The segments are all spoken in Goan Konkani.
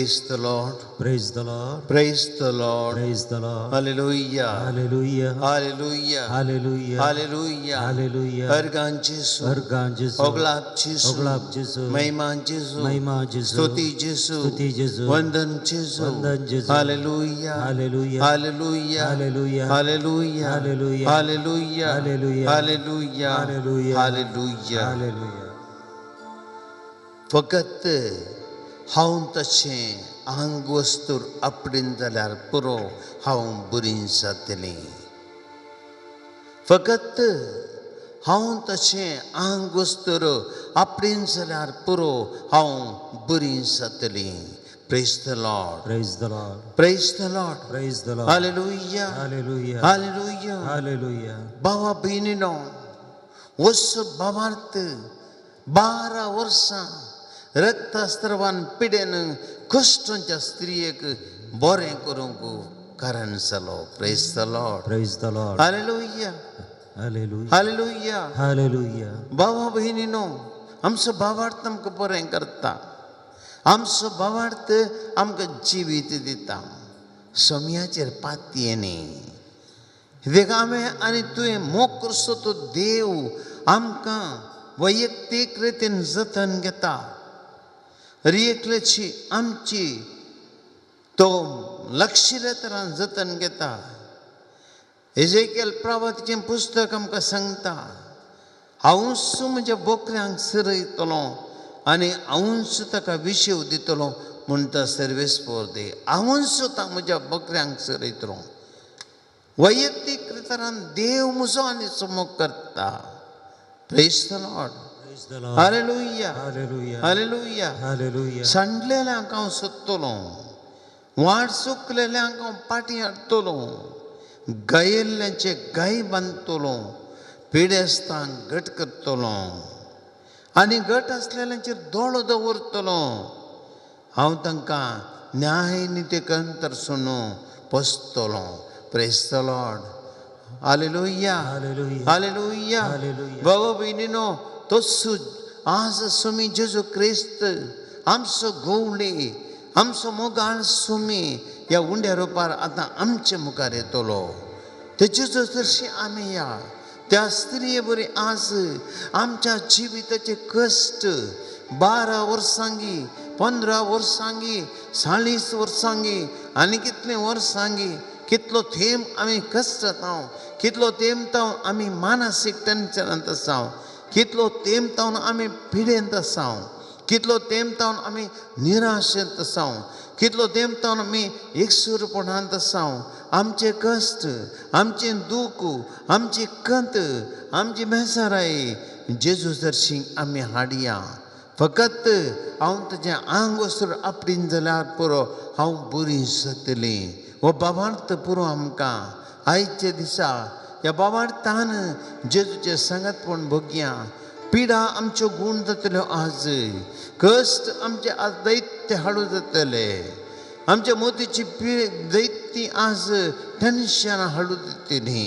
Praise the Lord. Praise the Lord. Praise the Lord. Praise the Lord. Hallelujah. Hallelujah. Hallelujah. Hallelujah. Hallelujah. Hallelujah. अर्गां जेसू, अर्गां जेसू, ओगलाप जेसू, ओगलाप जेसू, महिमा जेसू, महिमा जेसू, स्तुती जेसू, स्तुती जेसू, वंदन जेसू, वंदन जेसू. Hallelujah. Hallelujah. Hallelujah. Hallelujah. Hallelujah. Hallelujah. Hallelujah. Hallelujah. Hallelujah. Hallelujah. Hallelujah. Hallelujah. फकत हांव तशें आंग वस्तूर आपडीन जाल्यार पुरो, हांव बरी जातलें. फकत हांव तशें आंग वस्तूर आपडीन जाल्यार पुरो, हांव बरी जातलें. Praise the Lord. Praise the Lord. Praise the Lord. Praise the Lord. Hallelujah. Hallelujah. Hallelujah. Hallelujah. भावा भयणीनो, वस भावार्थ 12 वर्सां रक्तस्त्रावान पिडेन कश्टांच्या स्त्रियेक बरें करूंक कारण जालो. Praise the Lord. Praise the Lord. Hallelujah. Hallelujah. Hallelujah. Hallelujah. भावा भयणीनो, आमचो भावार्थ आमकां बरें करता, आमचो भावार्थ आमकां जिवीत दिता. सोम्याचेर पातयेनी देख हांवें आनी तुवें मोग करचो तो देव आमकां वैयक्तीक रितीन जतन घेता. रियकल्याची आमची तो लक्षिल्ल्या तरान जतन घेता. एजेकेल प्रवातीचें पुस्तक आमकां सांगता, हांवूच म्हज्या बोकऱ्यांक सरयतलो आनी हांवूच ताका विशेव दितलो म्हणटा सर्वेस्पोर दे. हांवूच स्वता म्हज्या बोकऱ्यांक सरयतलो. वैयक्तीक तरान देव म्हजो आनी मोग करता. Praise the Lord. Praise the Lord. Hallelujah. Hallelujah. Hallelujah. Hallelujah. सांडलेल्यांक हांव सोदतलो, वाट चुकलेल्यांक हांव पाटी हाडटलो, गायिल्ल्यांचे गाय बांदतलो, पिडेस्तांक घट करतलो आनी घट आसलेल्यांचेर दोळो दवरतलो. हांव तांकां न्याय निती कंतर Sonu पोसतलो. Praise the Lord. Hallelujah. Hallelujah. Hallelujah. Hallelujah. बाबा भयणीनो, तोच आज सुमी जेजू क्रिस्त आमचो गोवली, आमचो मोगाळ सुमी ह्या उंड्या रुपार आतां आमचे मुखार येतलो. ते जेजू तशी आमी ह्या त्या स्त्रिये बरी आज आमच्या जिविताचे कश्ट 12 वर्सांगी, 15 वर्सांगी, 40 वर्सांगी आनी कितले वर्सांगी, कितलो थेंब आमी कश्ट जावं, कितलो तेंप तावन आमी मानसीक टेन्शनांत आसाव, कितलो तेंप तावन आमी पिडेंत आसाव, कितलो तेंप तावन आमी निराशेंत आसाव, कितलो तेंप तावन आमी एकसूरपणांत आसाव. आमचे कश्ट, आमचें दूख, आमची कंत, आमची बेजाराय जेजू सरशी आमी हाडया. फकत हांव तुजें आंग वस्त्र आपडीन जाल्यार पुरो, हांव बरी जातली. हो बाबार्थ पुरो आमकां आयच्या दिसा ह्या बाबार्थान जेजूचें सांगातपण भोगया. पिडा आमच्यो गूण जातल्यो आज, कश्ट आमचे आज दैत्य हाडू जातले, आमच्या मोतीची दैत्य आज टेन्शनां हाडू जातली.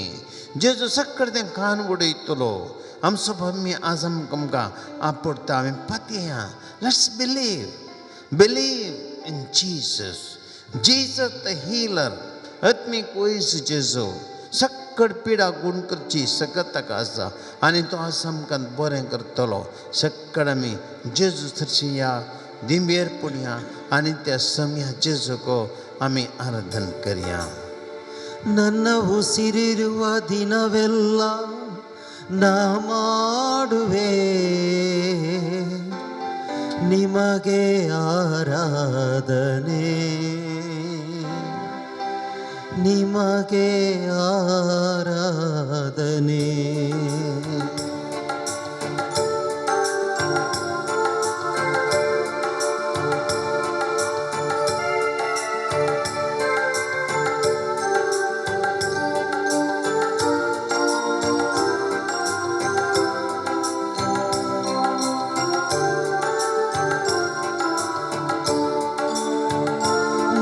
जेजू सक्कड तें कान उडयतलो. आमचो भम्मी आज आमकां आपडटा. आमी पातया. Let's believe, believe in Jesus. Jesus the healer, आत्मीक वयस जेजू सक्कड पिडा गूण करची सकत ताका आसा आनी तो आज आमकां बरें करतलो. सक्कड आमी जेजू सरशी ह्या दिंबेर पडया आनी त्या सम्या जेजूको आमी आराधन करया. ನನ್ನ ಉಸಿರಿರುವ ದಿನವೆಲ್ಲ ನಾ ಮಾಡುವೆ ನಿಮಗೆ ಆರಾಧನೆ, ನಿಮಗೆ ಆರಾಧನೆ.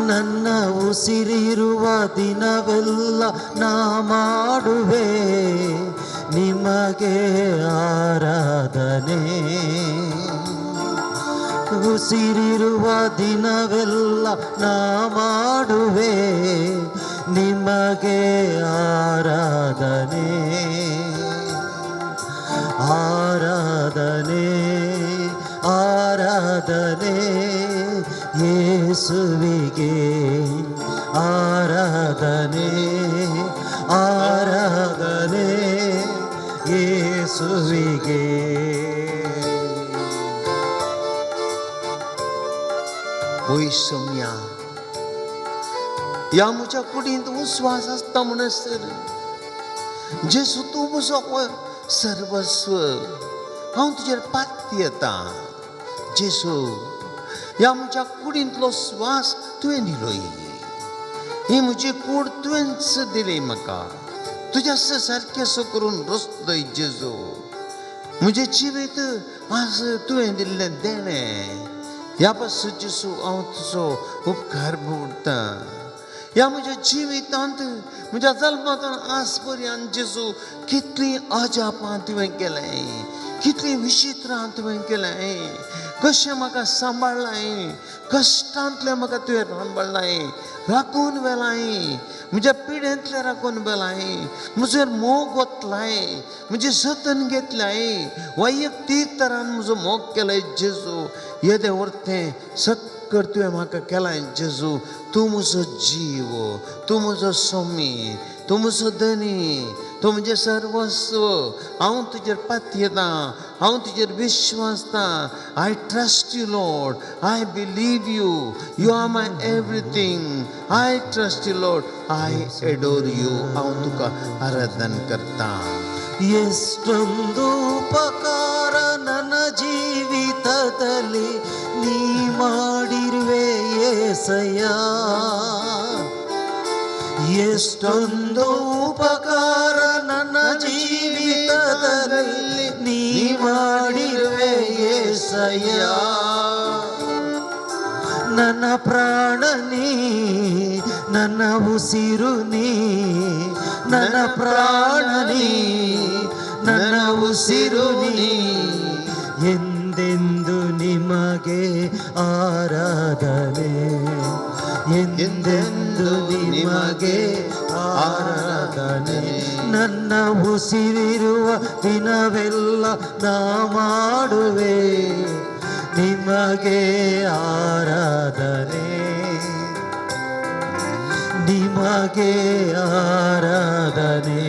ನನ್ನ ಉಸಿರಿರುವ ದಿನವೆಲ್ಲ ನಾ ಮಾಡುವೆ ನಿಮಗೆ ಆರಾಧನೆ. ಉಸಿರಿರುವ ದಿನವೆಲ್ಲ ನಾ ಮಾಡುವೆ ನಿಮಗೆ ಆರಾಧನೆ, ಆರಾಧನೆ, ಆರಾಧನೆ ಯೇಸುವಿಗೆ, ಆರಾಧನೆ, ಆರಾಧನೆ ಯೇಸುವಿಗೆ. वय सोम्या, ह्या म्हज्या कुडींत उस्वास आसता म्हणसर जेसू तूं म्हजो सर्वस्व, हांव तुजेर पातयेता. जेसू, ह्या म्हज्या कुडींतलो स्वास तुवें दिलोय, ही म्हजी कूड तुवेंच दिली म्हाका, तुज्या सारकें असो करून रस्तय जेजू. म्हजें जिवीत आज तुवें दिल्लें देणें, ह्या पासून जेजू हांव तुजो उपकार उरतां. ह्या म्हज्या जिवितांत, म्हज्या जल्मांतून आज पर्यंत जेजू कितलीं अजापां तुवें केलें, कितलीं विचित्रां तुवें केलें, कशें म्हाका सांबाळ्ळाय, कश्टांतलें म्हाका तुवें सांबाळ्ळाय, राखून व्हेलाय, म्हज्या पिडेंतलें राखून व्हेलाय, म्हजेर मोग ओतलाय, म्हजें जतन घेतलाय, वैयक्तीक तरान म्हजो मोग केलाय जेजू. येदें वरतें सक्कर तुवें म्हाका केलाय जेजू. तूं म्हजो जीव, तूं म्हजो सोमी, तूं म्हजो धनी, तूं म्हजें सर्वस्व. हांव तुजेर पातयेतां, हांव तुजेर विश्वासता. I trust you Lord, I believe you, you are my everything. I trust you Lord, I adore you. हांव तुका आराधन करतां. ಎಷ್ಟೊಂದು ಉಪಕಾರ ನನ್ನ ಜೀವಿತದಲ್ಲಿ ನೀ ಮಾಡಿರುವೆ ಯೇಸಯ್ಯ, ಎಷ್ಟೊಂದು ಉಪಕಾರ ನನ್ನ ಜೀವಿತದಲ್ಲಿ ನೀ ಮಾಡಿರುವೆ ಯೇಸಯ್ಯ. ನನ್ನ ಪ್ರಾಣ ನೀ, ನನ್ನ ಉಸಿರು ನೀ, ನನ್ನ ಪ್ರಾಣ ನೀ, ನನ್ನ ಉಸಿರು ನೀ, ಎಂದೆಂದು ನಿಮಗೆ ಆರಾಧನೆ, ಎಂದೆಂದು ನಿಮಗೆ ಆರಾಧನೆ. ನನ್ನ ಉಸಿರಿರುವ ದಿನವೆಲ್ಲ ನಾ ಮಾಡುವೆ ನಿಮಗೆ ಆರಾಧನೆ, ನಿಮಗೆ ಆರಾಧನೆ,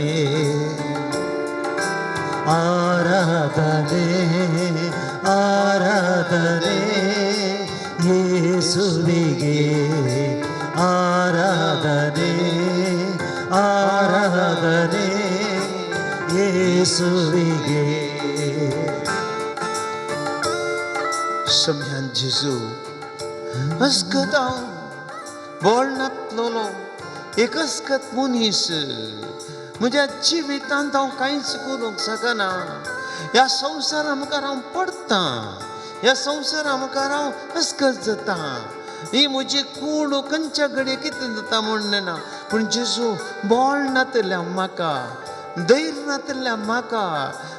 ಆರಾಧನೆ, ಆರಾಧನೆ ಯೇಸುವಿಗೆ, ಆರಾಧನೆ, ಆರಾಧನೆ ಯೇಸುವಿಗೆ. सोम्यान जेजू, अस्कत हांव बोळ नातलोलो एक अस्कत मनीस, म्हज्या जिवितांत हांव कांयच करूंक शकना. ह्या संवसारा मुखार हांव पडटां, ह्या संवसारा मुखार हांव अस्कत जाता. ही म्हजी कूड खंयच्या घडये कितें जाता म्हूण ना, पूण जेजू बोळ नातल्या म्हाका, धैर्य नातल्या म्हाका,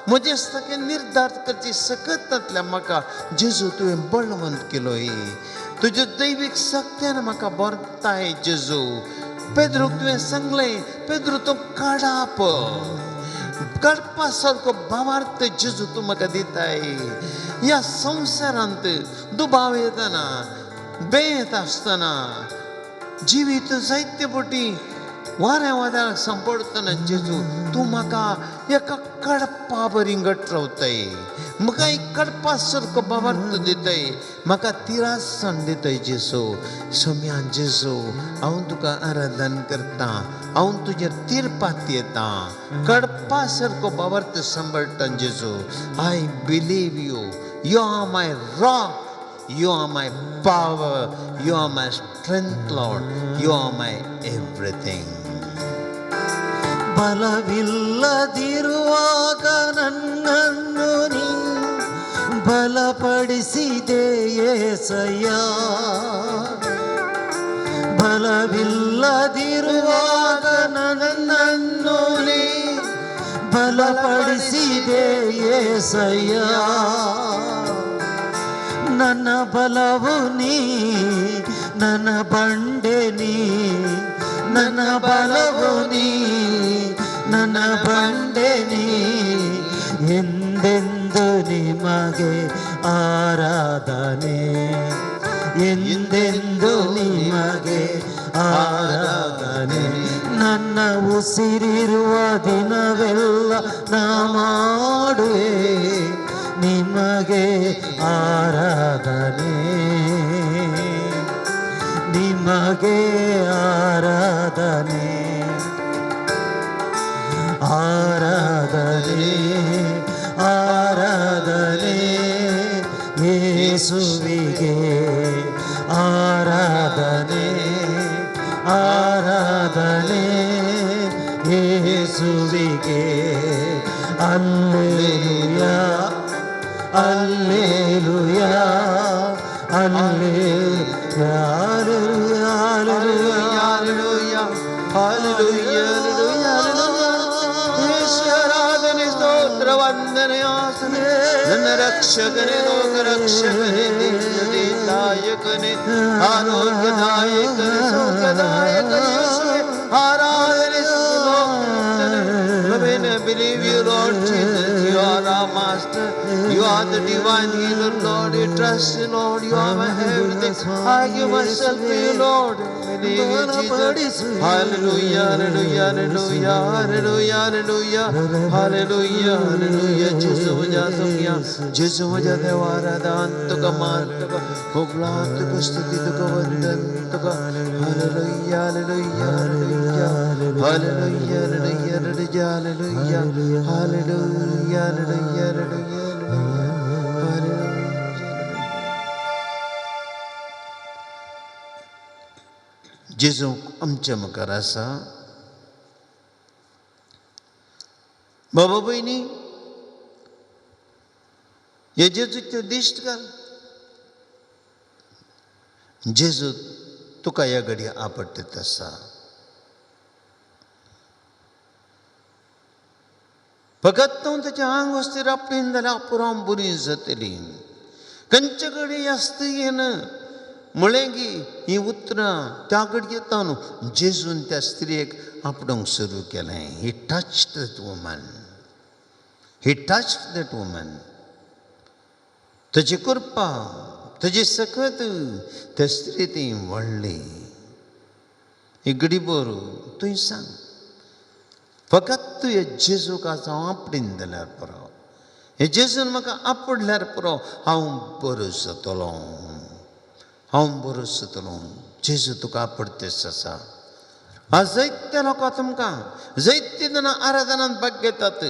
म्हजें सगळें निर्धार करची सकत नातल्या म्हाका जेजू तुवें बळवंत केलोय. तुज्या दैवीक शक्त्यान म्हाका बरताय जेजू. पेद्रूक तुवें सांगलें, पेद्रू तूं काडाप, काडपा सारको भावार्थ जेजू तूं म्हाका दिताय. ह्या संवसारांत दुबाव येतना, बेत आसतना, जिवीत जायते पटी वाऱ्या वाद्याक सांपडटना जेजू तूं म्हाका एका कडपा बरी घट रावताय, म्हाका एक कडपा सारको भावार्थ दिताय, म्हाका तिरासण दिताय जेजू. सोम्या जेजू, हांव तुका आराधन करतां, हांव तुजेर तिरपात येता, कडपा सारको भावार्थ सांबाळटा जेजू. I believe you, you are my rock, you are my power, you are my strength Lord, you are my everything. ಬಲವಿಲ್ಲದಿರುವಾಗ ನನ್ನನ್ನು ನೀ ಬಲಪಡಿಸಿದೆ ಯೇಸಯ್ಯ, ಬಲವಿಲ್ಲದಿರುವಾಗ ನನ್ನನ್ನು ನೀ ಬಲಪಡಿಸಿದೆ ಯೇಸಯ್ಯ. ನನ್ನ ಬಲವು ನೀ, ನನ್ನ ಬಂಡೆ ನೀ, ನನ್ನ ಬಲವು ನೀ, ನನ್ನ ಬಂಡೆ ನೀ, ಎಂದೆಂದು ನಿಮಗೆ ಆರಾಧನೆ, ಎಂದೆಂದು ನಿಮಗೆ ಆರಾಧನೆ. ನನ್ನ ಉಸಿರಿರುವ ದಿನವೆಲ್ಲ ನಾ ಮಾಡುವೆ ನಿಮಗೆ ಆರಾಧನೆ, ನಿಮಗೆ ಆರಾಧನೆ, ಆರಾಧನೆ, ಆರಾಧನೆ ಯೇಸುವಿಗೆ, ಆರಾಧನೆ, ಆರಾಧನೆ ಯೇಸುವಿಗೆ. ಅಲ್ಲೇಲುಯಾ, ಅಲ್ಲೇಲುಯಾ, ಅಲ್ಲೇಲುಯಾ, hallelujah. Hallelujah, hallelujah, hallelujah. ಆರಾಧನೆ, ಸ್ತೋತ್ರ, ವಂದನೆ, ಆಸನೆ. ನನ್ನ ರಕ್ಷಕನೇ, ಲೋಕ ರಕ್ಷಕನೇ, ದಿವ್ಯದಾಯಕನೇ, ಆರೋಗ್ಯದಾಯಕನೇ, ಸೌಖ್ಯದಾಯಕ ಯೇಸುವೆ, ಆರಾಧನೆ. When I believe you, Lord Jesus, you are our Master. You are the divine healer, Lord. You trust you, Lord. You are my everything. I give myself to you, Lord. Believe you, Jesus. Hallelujah, hallelujah, hallelujah, hallelujah, hallelujah, hallelujah, hallelujah. Gesù म्हज्या सोम्या, जेजू म्हज्या देवा, आराधन तुका, मान तुका, होगळान तुका, स्तुती तुका, वंदन तुका. Hallelujah, hallelujah, hallelujah, hallelujah, hallelujah, hallelujah, hallelujah, hallelujah, hallelujah, hallelujah. जेजू आमच्या मुखार आसा. बाबा भयणी, हे जेजूचे दिश्ट घाल. जेजू तुका ह्या घडये आपडटीत आसा. फकत तूं ताच्या आंग वस्तीर आपलीन जाल्यार पुराय बरी जातली. खंयचे कडेन ह्या स्त्रियेन म्हळें की हीं उतरां त्या घडये न्हू जेजून त्या स्त्रियेक आपडोवंक सुरू केलें. He touched that woman, he touched that woman. ताची कृपा, ताजी सकत त्या स्त्री ती व्हडली. ही घडी बरो तुवें सांग, फकत तुवें जेजूक आज हांव आपडीन जाल्यार पुरो, हे जेजून म्हाका आपडल्यार पुरो, हांव बरो जातलो, हांव बरो जातलो. जेजू तुका आपडतेच आसा. आज जायत्या लोकां तुमकां जायते जाणां आराधनांत भाग घेतात,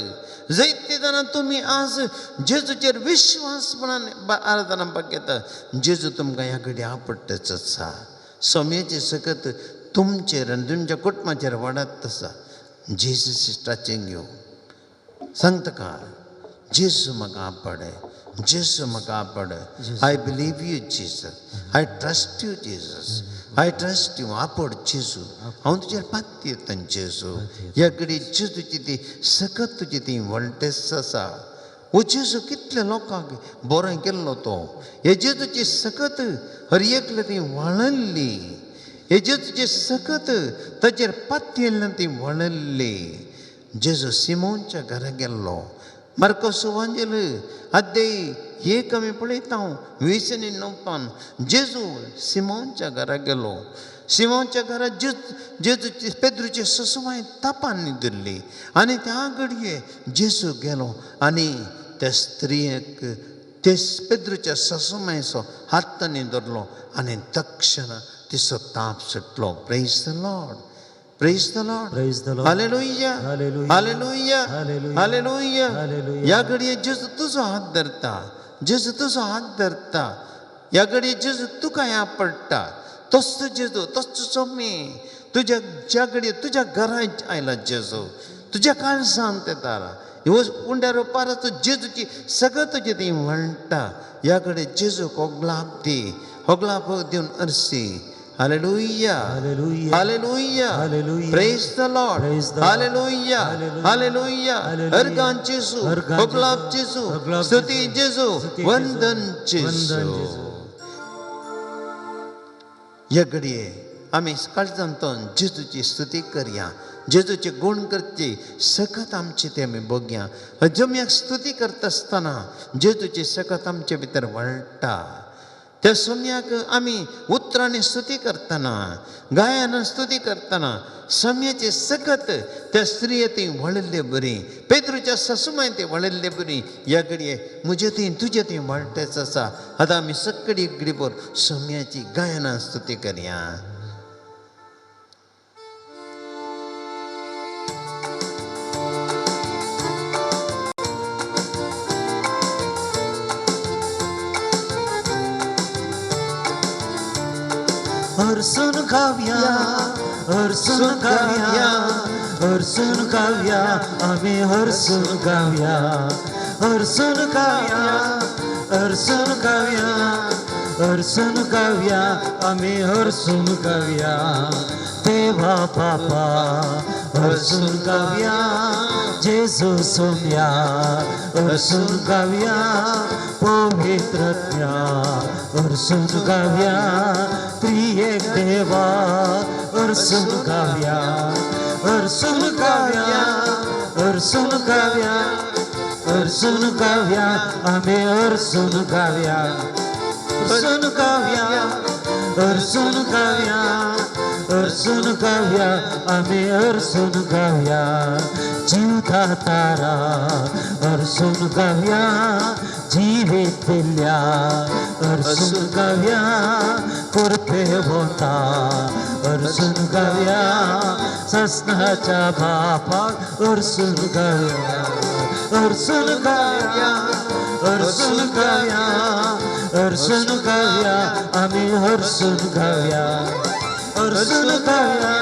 जायते जाणां तुमी आज जेजूचेर विश्वासपणान आराधनांत भाग घेतात. जेजू तुमकां ह्या घडये आपडटेच आसा. सोम्याची सकत तुमचेर आनी तुमच्या कुटुंबाचेर वाडत आसा. Jesus is touching you. सांगता का, जेजू म्हाका आपडे, जेजू म्हाका आपडे. I believe you, Jesus. I trust you, Jesus. I trust you. आपड जेजू, हांव तुजेर पात्य येता जेजू. ह्या घडी जेजूची ती सकत तुजी ती व्हडटेस आसा. हो जेजू कितल्या लोकांक बरें केल्लो तो. हे जेजूची सकत हर एकले ती वळल्ली. हे जेजूची सकत ताचेर पातयेल्ल्यान ती वळल्ली. जेजू सिमोनच्या घरा गेल्लो. मार्कोस वांजेल अध्याय एक आमी पळयता, 20 आनी 9. जेजू सिमोनच्या घरा गेलो. सिमोनच्या घरा जेजूची पेद्रूची ससुमाय तापान न्हिदिल्ली आनी त्या घडये जेजू गेलो आनी त्या स्त्रियेक ते पेद्रूच्या ससुमायचो हात तांणी धरलो आनी तक्षण तिचो ताप सुटलो. Praise the Lord, praise the Lord. Praise the Lord. Hallelujah. Hallelujah. Hallelujah. Hallelujah. Hallelujah. Hallelujah. ह्या घडये जेजू तुजो हात धरता, जेजू तुजो हात धरता. ह्या घडये जेजू तुका ह्या पडटा. तोच जेजू, तोच सोमी तुज्या ज्या घडये तुज्या घरांत आयला जेजू, तुज्या काळजांत येता. ह्यो उंड्या रोपाराचो जेजूची सगळं तुजें ती म्हणटा. ह्या कडेन जेजूक होगलाप दी, होगलाप दिवन अरसी. Hallelujah, hallelujah, hallelujah, hallelujah. Praise the Lord, Praise the Lord. Hallelujah, hallelujah. Hallelujah. Hallelujah. हरगान जेजू, हरगान होगलाप जेजू, जेजू, होगलाप स्तुती जेजू, जेजू, स्तुती जेजू, वंदन वंदन जेजू. जेजू. ह्या घडये आमी काळजांतून जेजूची स्तुती करया, जेजूचे गुण करचे सकत आमचे ते आमी बघया. जमयाक स्तुती करता आसतना जेजूची सकत आमचे भितर वाडटा. त्या सम्याक आमी उतरांनी स्तुती करतना, गायनान स्तुती करतना सम्याचे सकत त्या स्त्रिये ती वळिल्ले बरी, पेद्रूच्या ससुमाय ते वळिल्ले बरी. ह्या घडये म्हजे थंय तुजे थंय वाडटेच आसा. आतां आमी सगळी घडीभर सम्याची गायनान स्तुती करया. हरसून गावया, हरसून गावया, हरसून गावया, आमी हरसून गावया, हरसून गावया, हरसून गावया, हरसून गावया, आमी हरसून गावया. देवा बापा हरसून गावया, जेजू सोम्या हरसून गावया, पवित्रत्या हरसून गावया, त्रिएक देवा हरसून गावया, हरसून गावया, हरसून गावया, हरसून गावया, आमी हरसून गावया, हरसून गावया, हरसून गावया, हरसून गावया, आमी हरसून गावया. जिवता तारा हरसून गावया, जिवीत दिल्या हरसून गावया, कृपे होता हरसून गावया, ससनाच्या बापाक हरसून गावया, हरसून गावया, हरसून गावया, हरसून गावया, आमी हरसून गावया, हरसून गावया,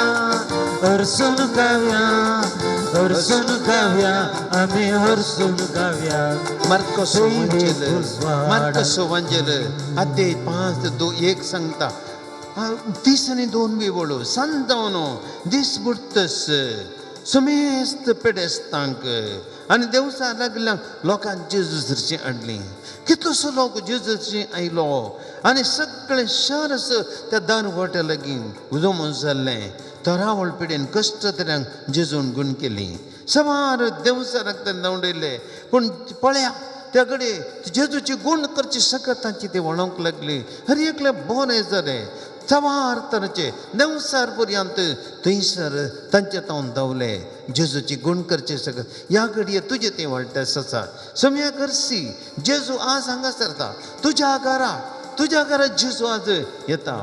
हरसून गावया, हरसून गावया, आमी हरसून गावया. मार्कस वंजेल, मार्कस वंजेल अध्याय 5:2-1 सांगता, 30 आनी 2 वेवळो सांजावन दीस बुडतस समेस्त पेडेस्तांक आनी देवसा लागल्या लोकांक जेजू सरची हाडली. कितलोसो लोक जेजूची आयलो आनी सगळें शहर त्या दार वाट्या लागीं उजमून जाल्लें. तरावळ पिडेन कश्ट तऱ्यांक जेजून गुण केली. सवार देवसा लागता धांवडयले, पूण पळया त्या कडेन जेजूची गुण करची सकत तांची ती वळोवंक लागली. हर एकले बरें जालें. सवार तरेचे देंवसार पर्यंत थंयसर तांचे तावन धांवले जेजूची गुण करचे सकत. ह्या घडये तुजें तें वाडटा आसा. सम्या करसी जेजू आज हांगा सरता तुज्या घरा, तुज्या घरा जेजू आज येता.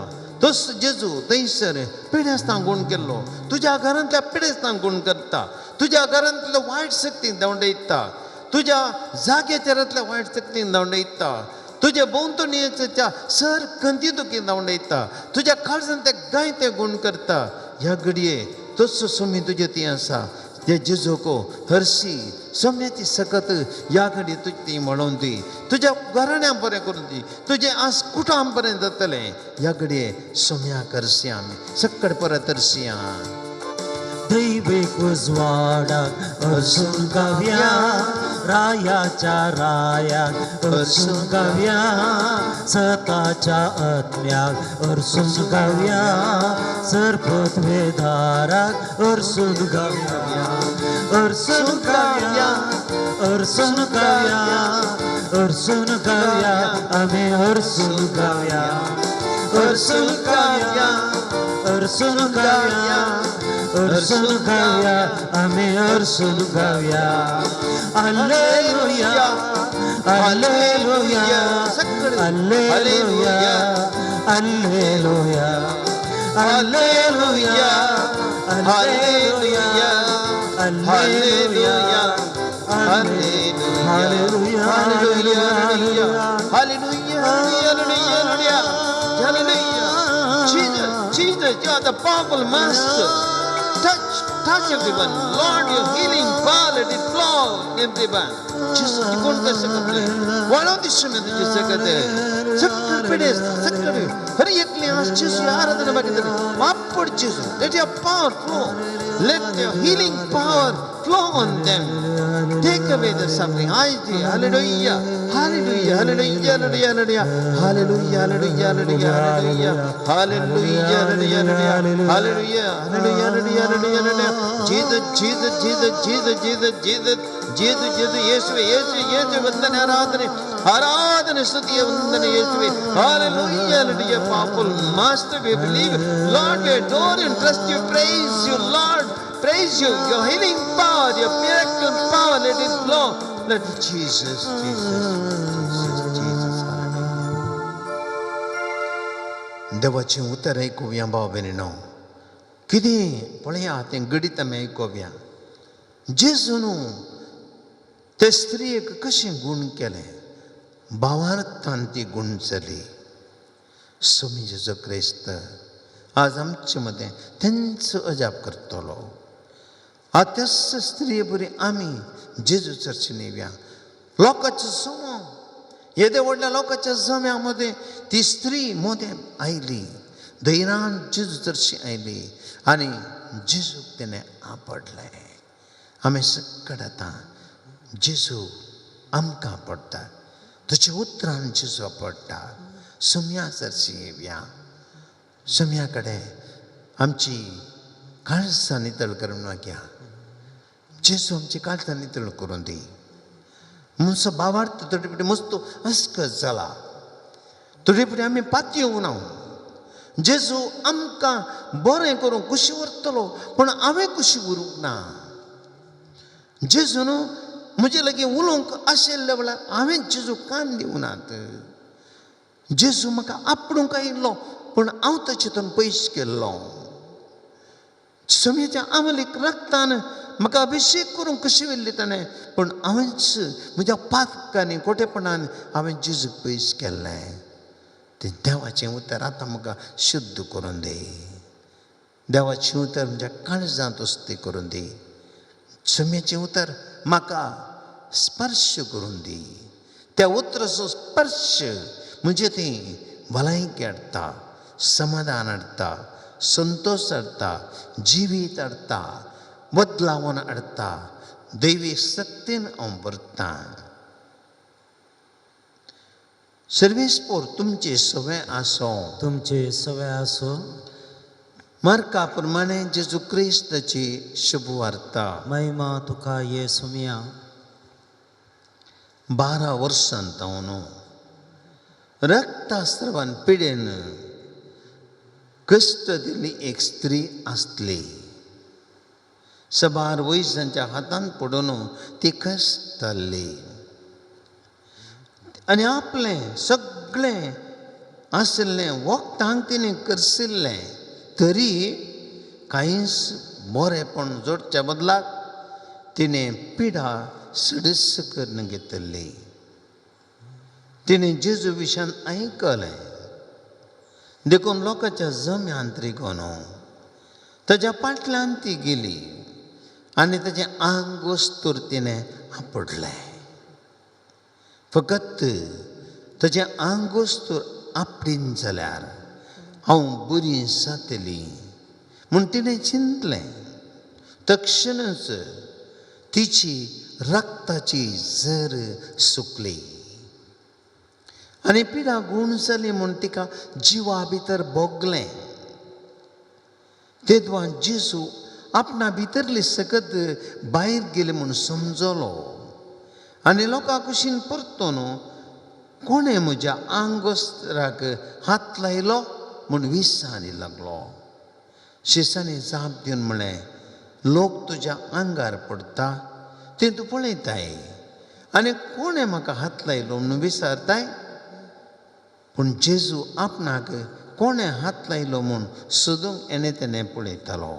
तस जेजू थंयसर पिडेस्तांक गुण केल्लो, तुज्या घरांतल्या पिडेस्तांक गुण करता, तुज्या घरांतल्या वायट शक्तीक धांवडयता, तुज्या जाग्याचेरांतल्या वायट शक्तीक धांवडयता, तुज्या भोंवतणीच्या सर कंती दुखी धांवडयता, तुज्या काळजान ते गाय ते गुण करता. ह्या घडये तसो सोमी तुजे ती आसा. ते जेजूको हरशी सम्याची सकत ह्या घडये तुजी ती म्हणून दी, तुज्या घराण्या बरें करून दी, तुजें आज कुटां बरें जातलें. ह्या घडये सम्या करशी आमी सक्कड परत हरशी. दैवीक उजवाडाक हरसून गावया, रायाच्या रायाक हरसून गावया, सताच्या आत्म्याक हरसून गावया, सर्पत्वेदाराक हरसून गावया, हरसून गावया, हरसून गावया, हरसून गावया, आमी हरसून गावया, हरसून गावया, हरसून गावया, हरसून गावया, आमी हरसून गावया. Hallelujah, hallelujah, hallelujah, hallelujah, hallelujah, hallelujah, hallelujah, hallelujah, hallelujah, hallelujah, hallelujah, hallelujah. Jesus, Jesus, you are the powerful master. Touch, Touch everyone. Lord, your healing power, let it flow everyone. जेजू कोण कशें करतले वाळोव दिसूं तुजें सगळें सगळें पिडेस्त सगळें हर एकली आज जेजू आराधना मागीर वापड जेजू. Let your power flow. Let your healing power flow on them. Take away the suffering. Hallelujah. Hallelujah. Hallelujah. Hallelujah. Hallelujah. Hallelujah. Hallelujah. Hallelujah. Hallelujah. Hallelujah. Hallelujah. Hallelujah. Hallelujah. Jesus, Jesus, Jesus, Jesus, Jesus, Jesus, Jesus, Jesus, ಯೇಸುವೆ ಯೇಸುವೆ ಯೇಸುವೆ ವಂದನೆ ಆರಾಧನೆ ಆರಾಧನೆ ಸ್ತುತಿಯ ವಂದನೆ ಯೇಸುವೆ. Hallelujah. Hallelujah. Powerful Master, we believe. Lord, we adore and trust you. Praise you, Lord. Praise you. Your healing power, your miracle power, let it flow. Let Jesus, Jesus, Jesus, Jesus. Hallelujah. देवाचें उतर आयकुया भाव भयणीनो. कितें पळया तें घडीत आमी आयकुया. जेजू न्हू ते स्त्रियेक कशें गूण केलें, भावार्थान ती गूण जाली. स्वामी जेजू क्रिस्त आज आमचे मदें तेंच अजाप करतलो. आज त्याच स्त्रिये बरी आमी जेजू चर्चेन येवया. लोकांचो जमो, येदे व्हडल्या लोकांच्या जम्या मदें ती स्त्री मदें आयली, धैर्यान जेजू चर्ची आयली आनी जेजूक तिणें आपडलें. आमी सकट आतां जेजू आमकां पडटा, तुज्या उतरान जेजू पडटा. सोम्या चर्ची येवया. सोम्या कडेन आमची काळजां नितळ करून मागया. जेजू आमची काळजां नितळ करून दी. मनसो भावार्थ थोडे फावटी मस्तो अस्कत जाला, थोडे फावटी आमी पातयेवना. जेजू आमकां बरें करूंक कुशी व्हरतलो, पूण हांवें कुशी उरूंक ना. जेजू न्हू म्हजे लागीं उलोवंक आशिल्ल्या वेळार हांवें जेजू कान दिवनात. जेजू म्हाका आपडूंक आयिल्लो, पूण हांव ताचे पयस केल्लो. सोमयेच्या आमलीक रक्तान म्हाका अभिशेक करूंक कशी व्हेल्ली ताणें, पूण हांवेंच म्हज्या पातकांनी खोटेपणान हांवें जेजूक पयस केल्लें. तें देवाचें उतर आतां म्हाका शुद्ध करून दी. देवाचें उतर म्हज्या काळजांत वस्ती करून दी. सोमयेचें उतर म्हाका स्पर्श करून दी. त्या उतराचो स्पर्श म्हणजे ती भलायकी हाडटा, समाधान हाडटा, संतोश हाडटा, जिवीत हाडटा, बदलावन हाडटा. दैवी शक्तीन हांव भरतां. सर्वेस्पोर तुमचे सगळें आसो. तुमचे सवे आसो. मार्का प्रमाणे जेजू क्रिस्ताची शुभवार्ता. महिमा तुका ये सुमिया. 12 वर्सां जावन रक्तास्रावान पिडेन कश्ट दिल्ली एक स्त्री आसली. सबार वैजांच्या हातान पडून ती कश्टल्ली आनी आपलें सगळें आशिल्लें वखदांक तिणें करसिल्लें, तरी कांयच बरेंपण जोडच्या बदलाक तिणें पिडा सडस करून घेतिल्ली. तिणें जेजू विशयान आयकलें देखून लोकांच्या जम्यांत रिगोन ताज्या फाटल्यान ती गेली आनी ताजें आंग वस्तूर तिणें आपडलें. फकत ताजें आंग वस्तूर आपडीन जाल्यार हांव बरी जातली म्हूण तिणें चिंतलें. तक्षणच तिची रक्ताची जर सुकली आनी पिडा गूण जाली म्हूण तिका जिवा भितर भोगलें. तेदवां जेजू आपणा भितरली सकत भायर गेली म्हूण समजलो आनी लोकां कुशीन परतून कोणें म्हज्या आंगवस्त्राक हात लायलो म्हूण विसानी लागलो. शिसांनी जाप दिवन म्हणलें, लोक तुज्या आंगार पडटा तें तूं पळयताय आनी कोणें म्हाका हात लायलो म्हूण विचारताय. पूण जेजू आपणाक कोणें हात लायलो म्हूण सोदूंक येणें तेणें पळयतालो.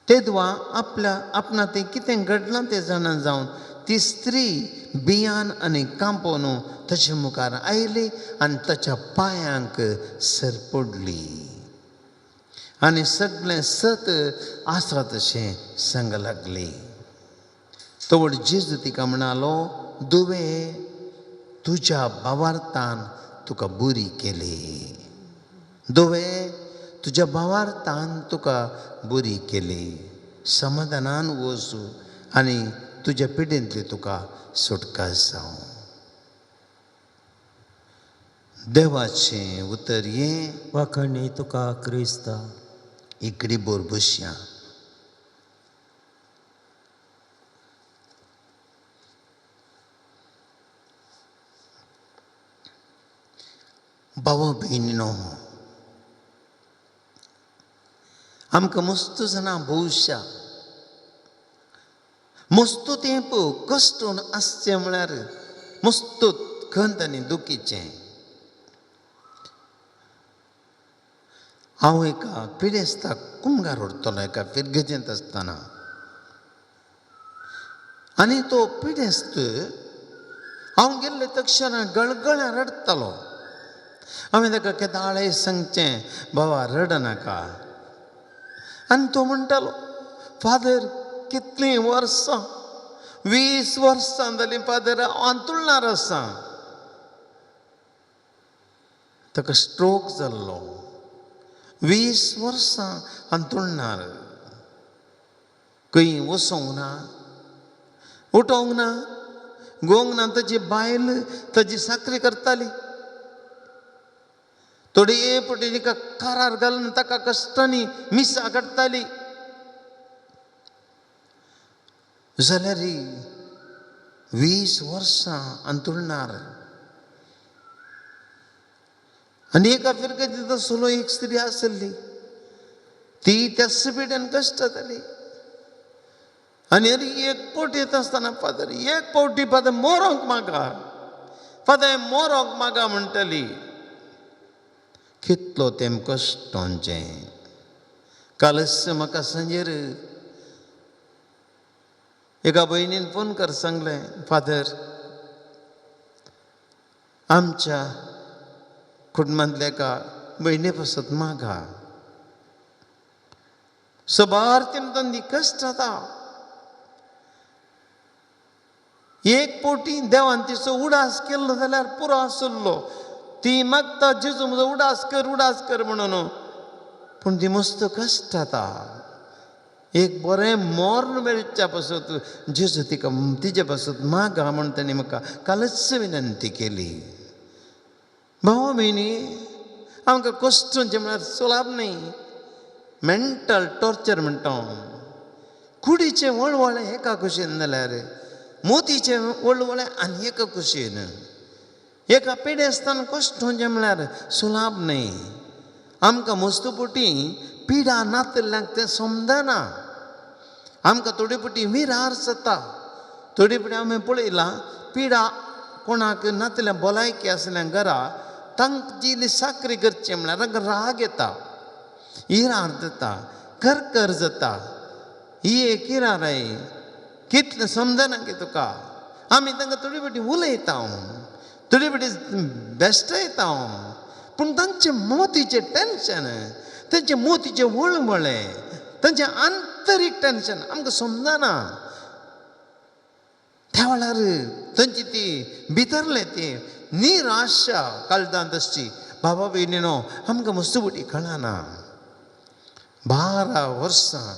तेदवा आपल्या आपणा तें कितें घडलां तें जाणा जावन ती स्त्री बियान आनी कांपोवन ताचे मुखार आयली आनी ताच्या पांयांक सरपडली आनी सगळें सत आसा तशें सांग लागली. तवळ जेजू तिका म्हणालो, दुवे, तुज्या भावार्थान तुका बरी केली. दुवे, तुज्या भावार्थान तुका बरी केली. समाधानान वच आनी तुज्या पिडेंतली तुका सुटका जावं. देवाचें उतर हें. वाखणी तुका क्रिस्ता. इकडी बोर बसया. भाव भयणीनो, आमकां मस्त जाणां भोवशा मस्त तेंप कश्टून आसचें म्हळ्यार मस्त खंत आनी दुखीचें. हांव एका पिडेस्ताक कुमगार उरतलो एका फिरगजेंत आसतना आनी तो पिडेस्त हांव गेल्ले तक्षणा गळगळ्या रडटालो. हांवें ताका केदाळे सांगचें, बाबा रडनाका. आनी तो म्हणटालो, फादर कितलीं वर्सां, 20 वर्सां जालीं फादर, हांव अंतुळणार आसा. ताका स्ट्रोक जाल्लो. 20 वर्सां अंतुळणार, खंय वचोंक ना, उठोंक ना, गोंक ना. ताजी बायल ताजी साकरी करताली. थोडे पटी तिका कारार घालून ताका कश्टांनी मिसां काडटाली. जाल्यार 20 वर्सां अंतुळणार. आनी एका फिरगतींत आसलो एक स्त्री आसली, ती त्या पिड्यान कश्ट जाली. आनी अरे एक फावट येता आसतना, फादर एक फावटी फादर मोरोंक म्हाका, फादर मोरोंक म्हाका म्हणटली. कितलो तेम कश्टांचें. कालच म्हाका सांजेर एका भयणीन फोन कर सांगलें, फादर आमच्या कुटुंबांतल्या एका भयणी पासत मागा, सबार तेम कश्ट जाता. एक फावटी देवान तिचो उडास केल्लो जाल्यार पुरो आसलो. ती मागता जेजू म्हजो उडास कर, उडास कर म्हणून, पूण ती मस्त कश्ट जाता. एक बरें मोर्न मेळच्या पासत जेजू तिका तिजे पासत मागा म्हूण ताणें म्हाका कालच विनंती केली. भाव भयणी, आमकां कश्टांचें म्हळ्यार सुलाभ न्हय, मेंटल टॉर्चर म्हणटा. कुडीचें वळवळें एका कुशीन जाल्यार मोतीचें वळवळें आनी एका कुशीन. एका पिडेस्तान कश्टांचें म्हळ्यार सुलाभ न्हय. आमकां मस्तपुटी पिडा नातिल्ल्यांक तें समजना. आमकां थोडे फावटी विरार जाता. थोडे फावटी आमी पळयलां पिडा कोणाक नातिल्ल्या भलायकी आसल्या घरा तांकां जी साकरी करची म्हळ्यार तांकां राग येता, इरार जाता, करकर जाता. ही एक इरार कितलें समजना की तुका. आमी तांकां थोडी फावटी उलयता, थोडी फावटी बेश्टयता, पूण तांचे मोतीचें टेंशन, तांचे मोतीचें वळवळे, तांचें आंतरीक टेंशन आमकां समजना. त्या वेळार तांची ती भितरले ती निराशा काळजांत आसची. बाबा भयणीनो, आमकां मस्त फावटी कळना. 12 वर्सां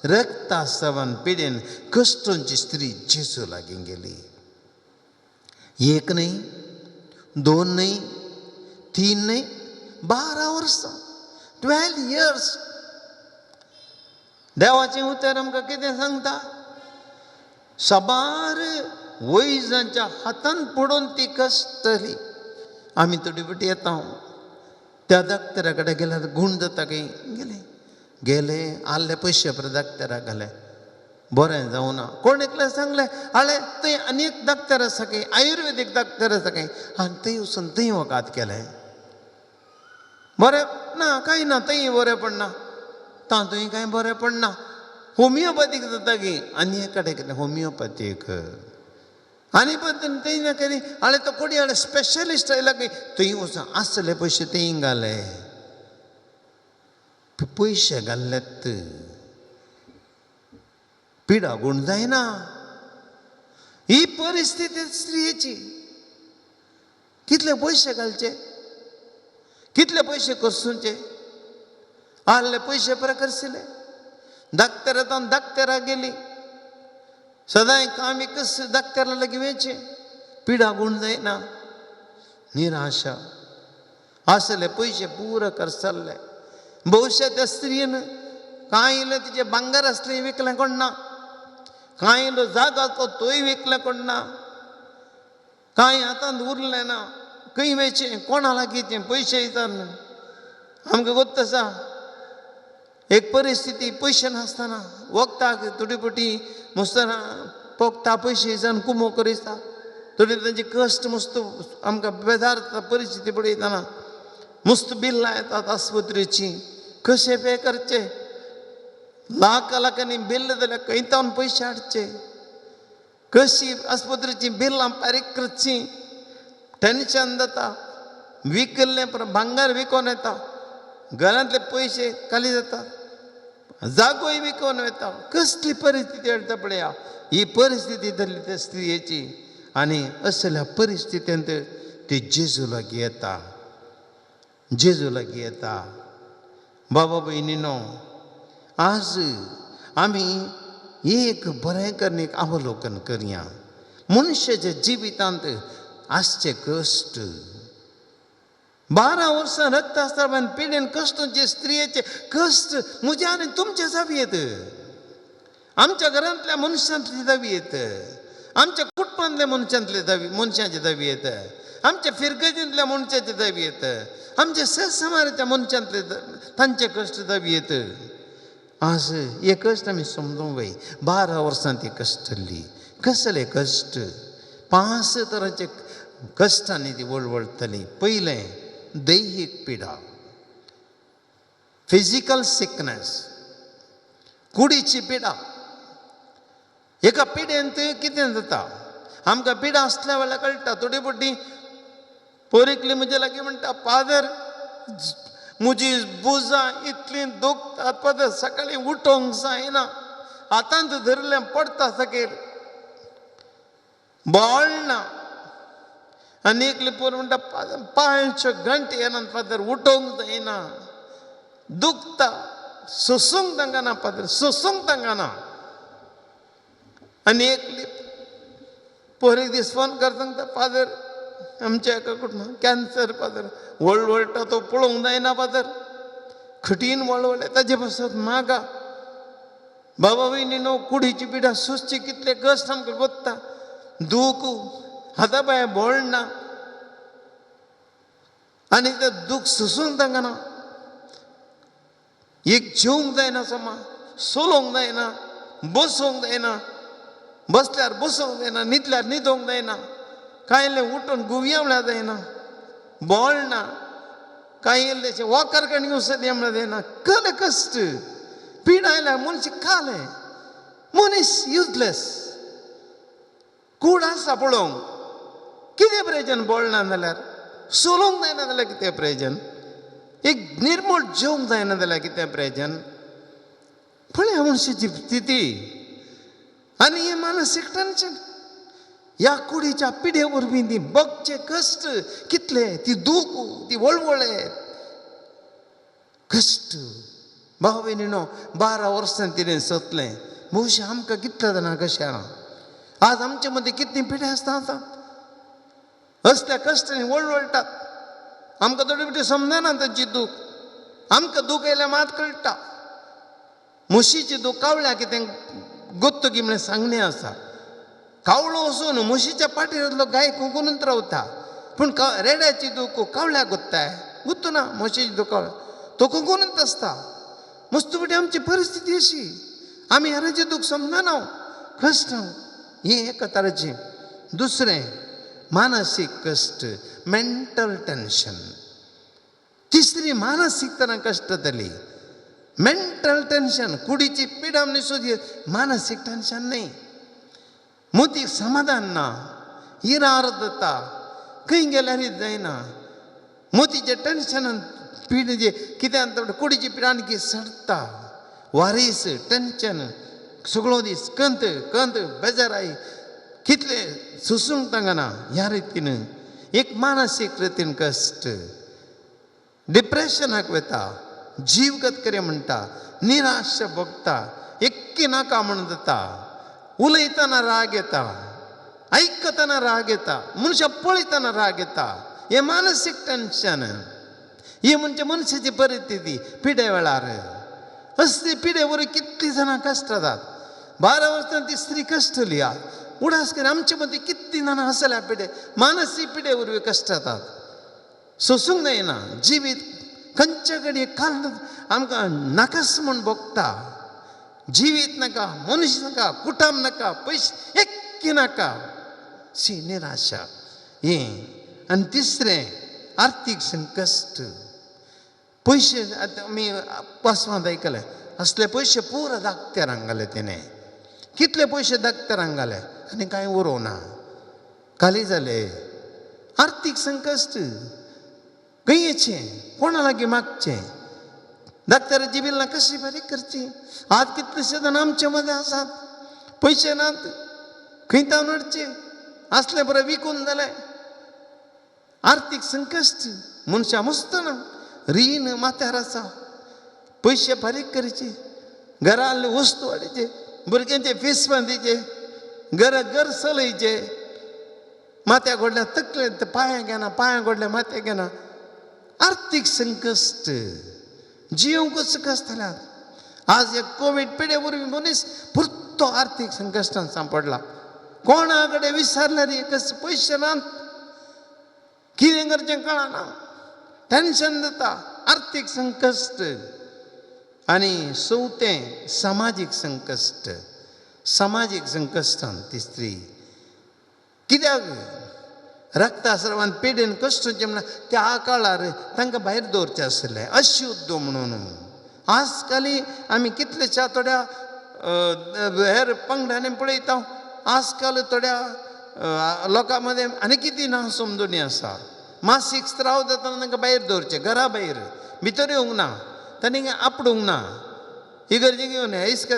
रक्तास्रावान पिडेन कश्टांची स्त्री जेजू लागीं गेली. एक न्हय, 2 न्हय, 3 न्हय, 12 वर्सां, 12 इयर्स. देवाचें उतर आमकां कितें सांगता? साबार वैजांच्या हातान पडून ती कश्टली. आमी थोडी फावटी येता त्या दाक्तरा कडेन गेल्यार गूण जाता खंय. गेले गेले आल्ले पयशे पर दाक्तराक घाले, बरें जावना. कोण एकलें सांगलें, आळे थंय आनी एक दाक्तर आसा खंय, आयुर्वेदीक दाक्तर आसा खंय. आनी थंय वचून थंय वखद केलें, बरें ना कांय ना, थंय बरें पडना, तातूंय कांय बरें पडना. होमियोपॅथीक जाता की आनी एक कडेन गेलें होमियोपॅथीक, आनी पण थंय ना केली. आळे तो कोणी आळे स्पेशलिस्ट आयला खंय, थंय वचून आसले पयशे थंय घाले. पयशे घाल्ल्यात, पिडा गूण जायना. ही परिस्थिती स्त्रियेची. कितले पयशे घालचे, कितले पयशे करसुचे, आहले पयशे परे करशिले. दाक्तेरांत दाक्तेराक गेली, सदांय काम एकच दाक्तेरा लागीं वेचें, पिडा गूण जायना. निराशा आसले पयशे पुरो करसल्ले. भोवशा त्या स्त्रियेन कांय इल्लें तिचें भांगर आसलें विकलें कोण ना, कांय इल्लो जागो तोय विकलें कोण ना, कांय हातांत उरलें ना. खंय वेचें, कोणा लागींचें पयशे विचारलें. आमकां गोत्त आसा एक परिस्थिती, पयशे नासतना वखदाक तुटी पुटी मुसतना पोखता पयशे विचारून कुमो करिता, थोडी तांचे कश्ट मस्त आमकां बेजार जाता परिस्थिती पळयतना. मस्त बिल्लां येतात आस्पत्रेचीं, कशें पे करचें, लाख लाखांनी बिल्ल जाल्यार खंय तावन पयशे हाडचे, कशी आस्पत्रेचीं बिल्लां फारीक करचीं, टेंशन जाता. विकल्लें भांगर विकोन येता, घरांतले पयशे खाली जाता, जागोय विकोन वता. कसली परिस्थिती हाडटा पळया. ही परिस्थिती धरली त्या स्त्रियेची आनी असल्या परिस्थितींत ती जेजू लागीं येता, जेजू लागीं येता. बाबा भयणीनो, आज आमी एक बरें करून एक अवलोकन करया. मनशाच्या जिवितांत आसचे कश्ट, 12 वर्सां रक्त आसतना पिडेन कश्टांचे स्त्रियेचे कश्ट म्हज्या आनी तुमचे जावयेत, आमच्या घरांतल्या मनशांतले जावयेत, आमच्या कुटुंबांतल्या मनशांतले जावी मनशांचे जावयेत, आमच्या फिरगजींतल्या मनशाचे जावयेत, आमच्या समाजाच्या मनशांतले तांचे कश्ट जावयेत. आज हे कश्ट आमी समजूंक जाय. 12 वर्सां ती कश्टल्ली. कसले कश्ट? 5 तरांचे कश्टांनी ती वळवळटली. पयलें दैहीक पिडा, फिजिकल सिकनेस, कुडीची पिडा. एका पिडेंत कितें जाता आमकां पिडा आसल्या वेळार कळटा. थोडी पटी पोरीकली म्हजे लागीं म्हणटा, फादर म्हजी बुजां इतलीं दुखतात फादर, सकाळीं उठोंक जायना, हातांत धरलें पडटा सकयल, बळ ना. आनी एकली पोर म्हणटा, पांयच्यो घंटे येनात फादर, उठोंक जायना, दुखता, सोसूंक तांकां ना फादर, सोसूंक तांकां ना. आनी एकली पोर एक दीस फोन करता सांगता, फादर आमच्या एका कुटुंबान कॅन्सर फादर, वळवळटा तो पळोवंक जायना फादर, कठीण वळवळटा, ताजे पासत मागा. बाबा भयणीनो, कुडीची पिडा सोंसची कितले कश्ट आमकां गोत्ता, दूख हाता पांय बळ ना आनी तें दूख सोसूंक तांकां ना. एक जेवंक जायना समा, सोलोवंक जायना, बसोवंक जायना, बसल्यार बसोवंक जायना, न्हिदल्यार न्हिदोवंक जायना, कांय इल्लें उठून गुवया म्हळ्यार जायना, बळ ना, कांय इल्लें वॉकर कण घेवं म्हळ्यार जायना. कसले कश्ट, पिडा आयल्यार मनशी खालें, मनीस युजलेस. कूड आसा पळोवंक, कितें प्रयोजन बळ ना जाल्यार, सोलोवंक जायना जाल्यार कितें प्रयोजन, एक निर्मळ जेवंक जायना जाल्यार कितें प्रयोजन. पळया मनशाची स्थिती आनी हें मानसीक टेन्शन. ह्या कुडीच्या पिडे वरवीं ती बगचे कश्ट कितले, ती दूख, ती वळवळे कश्ट. भाव भयणीनो, 12 वर्सां तिणें सोंसलें. भोवशा आमकां कितले जाणां कशें आहा आज आमचे मदीं कितलीं पिड्या आसता आतां, असल्या कश्टांनी वळवळटात. आमकां थोडी बिटी समजना तांची दूख, आमकां दूख आयल्यार मात कळटा. म्हशीची दूख कावळ्या कितें गोत्तुकी म्हणल्यार सांगणें आसा. कावळो वचून म्हशीच्या पाटीर गाय कुंकुनूच रावता, पूण रेड्याची दूख कावळ्याक गोत्ताय, गुत्तू ना. म्हशीची दूख कावळ्या तो कुंकुनूच आसता. मस्त बिटी आमची परिस्थिती अशी, आमी हेरांची दूख समजना, कश्ट हें एका तरेचें. दुसरें मानसीक कश्ट, मेंटल टेन्शन. तिसरी मानसीक तरां कश्ट जातली, मेंटल टेन्शन, कुडीची पिडा न्ही, मानसीक टेन्शन न्ही, मोतीक समाधान ना, इरार जाता, खंय गेल्यार जायना, मोतीच्या टेन्शनान पीड जे कित्याक कुडीची पीड आणखी सडटा. वारीस टेंशन सगळो दीस कंत कंत बेजाराय कितले सोसूंक तांकां ह्या रितीन एक मानसीक रितीन कश्ट, डिप्रेशनाक वता, जीवगत करे म्हणटा, निराश भोगता, एक्की नाका म्हण जाता, उलयतना राग येता, आयकतना राग येता, मनशां पळयतना राग येता. हें मानसीक टेंशन, ही म्हणजे मनशाची परिस्थिती पिडे वेळार. असली पिडे वरवीं कितलीं जाणां कश्ट जातात. 12 वर्सां ती स्त्री कश्टली. उडास करून आमचे मदीं कितलीं जाणां आसल्या पिडे, मानसीक पिडे वरवीं कश्ट जातात, सोसूंक जायना. जिवीत खंयच्या कडेन काल आमकां नाकास म्हूण भोगता. जिवीत नाका, मनीस नाका, कुटुंब नाका, पयशे एक्की नाका, शी निराशा हें. आनी तिसरें आर्थीक संकश्ट. पयशे आतां आमी पासवांत आयकले असले पयशे पुरा दाखत्यारांक घाले तेणें, कितले पयशे दाखत्यारांक घाले आनी कांय उरोवना, खाली जाले. आर्थीक संकश्ट खंयचें, कोणा लागीं मागचें, डाक्टराची बिलां कशी फारीक करची. आज कितलेशे जाण आमचे मदें आसात, पयशे नात, खंय तावन हाडचे, आसले बरें विकून जालें. आर्थीक संकश्ट मनशां मुसतना रीण माथ्यार आसा, पयशे फारीक करचे, घरांतले वस्तू हाडचे, भुरग्यांचे फीस बांदिचे, घर घर चलयचे, माथ्या गोडल्या तकले पांयां घेना, पांयां गोडल्या माथ्या घेना. आर्थीक संकश्ट जिवंकूच कश्ट जाल्यात. आज एक कोवीड पिडे वरवीं मनीस पुरतो आर्थीक संकश्टान सांपडला. कोणा कडेन विचारल्यार कशें पयशे नात, कितें करचें कळना, टेंशन जाता, आर्थीक संकश्ट. आनी चवथें समाजीक संकश्ट. समाजीक संकश्टान ती स्त्री कित्याक रक्तास्रावान पिडेन कश्टचें म्हणल्यार त्या काळार तांकां भायर दवरचें आसलें, अशुद्ध म्हणून. आजकाल आमी कितलेश्या थोड्या हेर पंगडांनी पळयता, आजकाल थोड्या लोकां मदें आनी कितें ना समजणी आसा. मासीक स्त्राव जातना तांकां भायर दवरचें, घरा भायर, भितर येवंक ना, तांणी आपडूंक ना, इगर्जेक येवंक ना, इस्क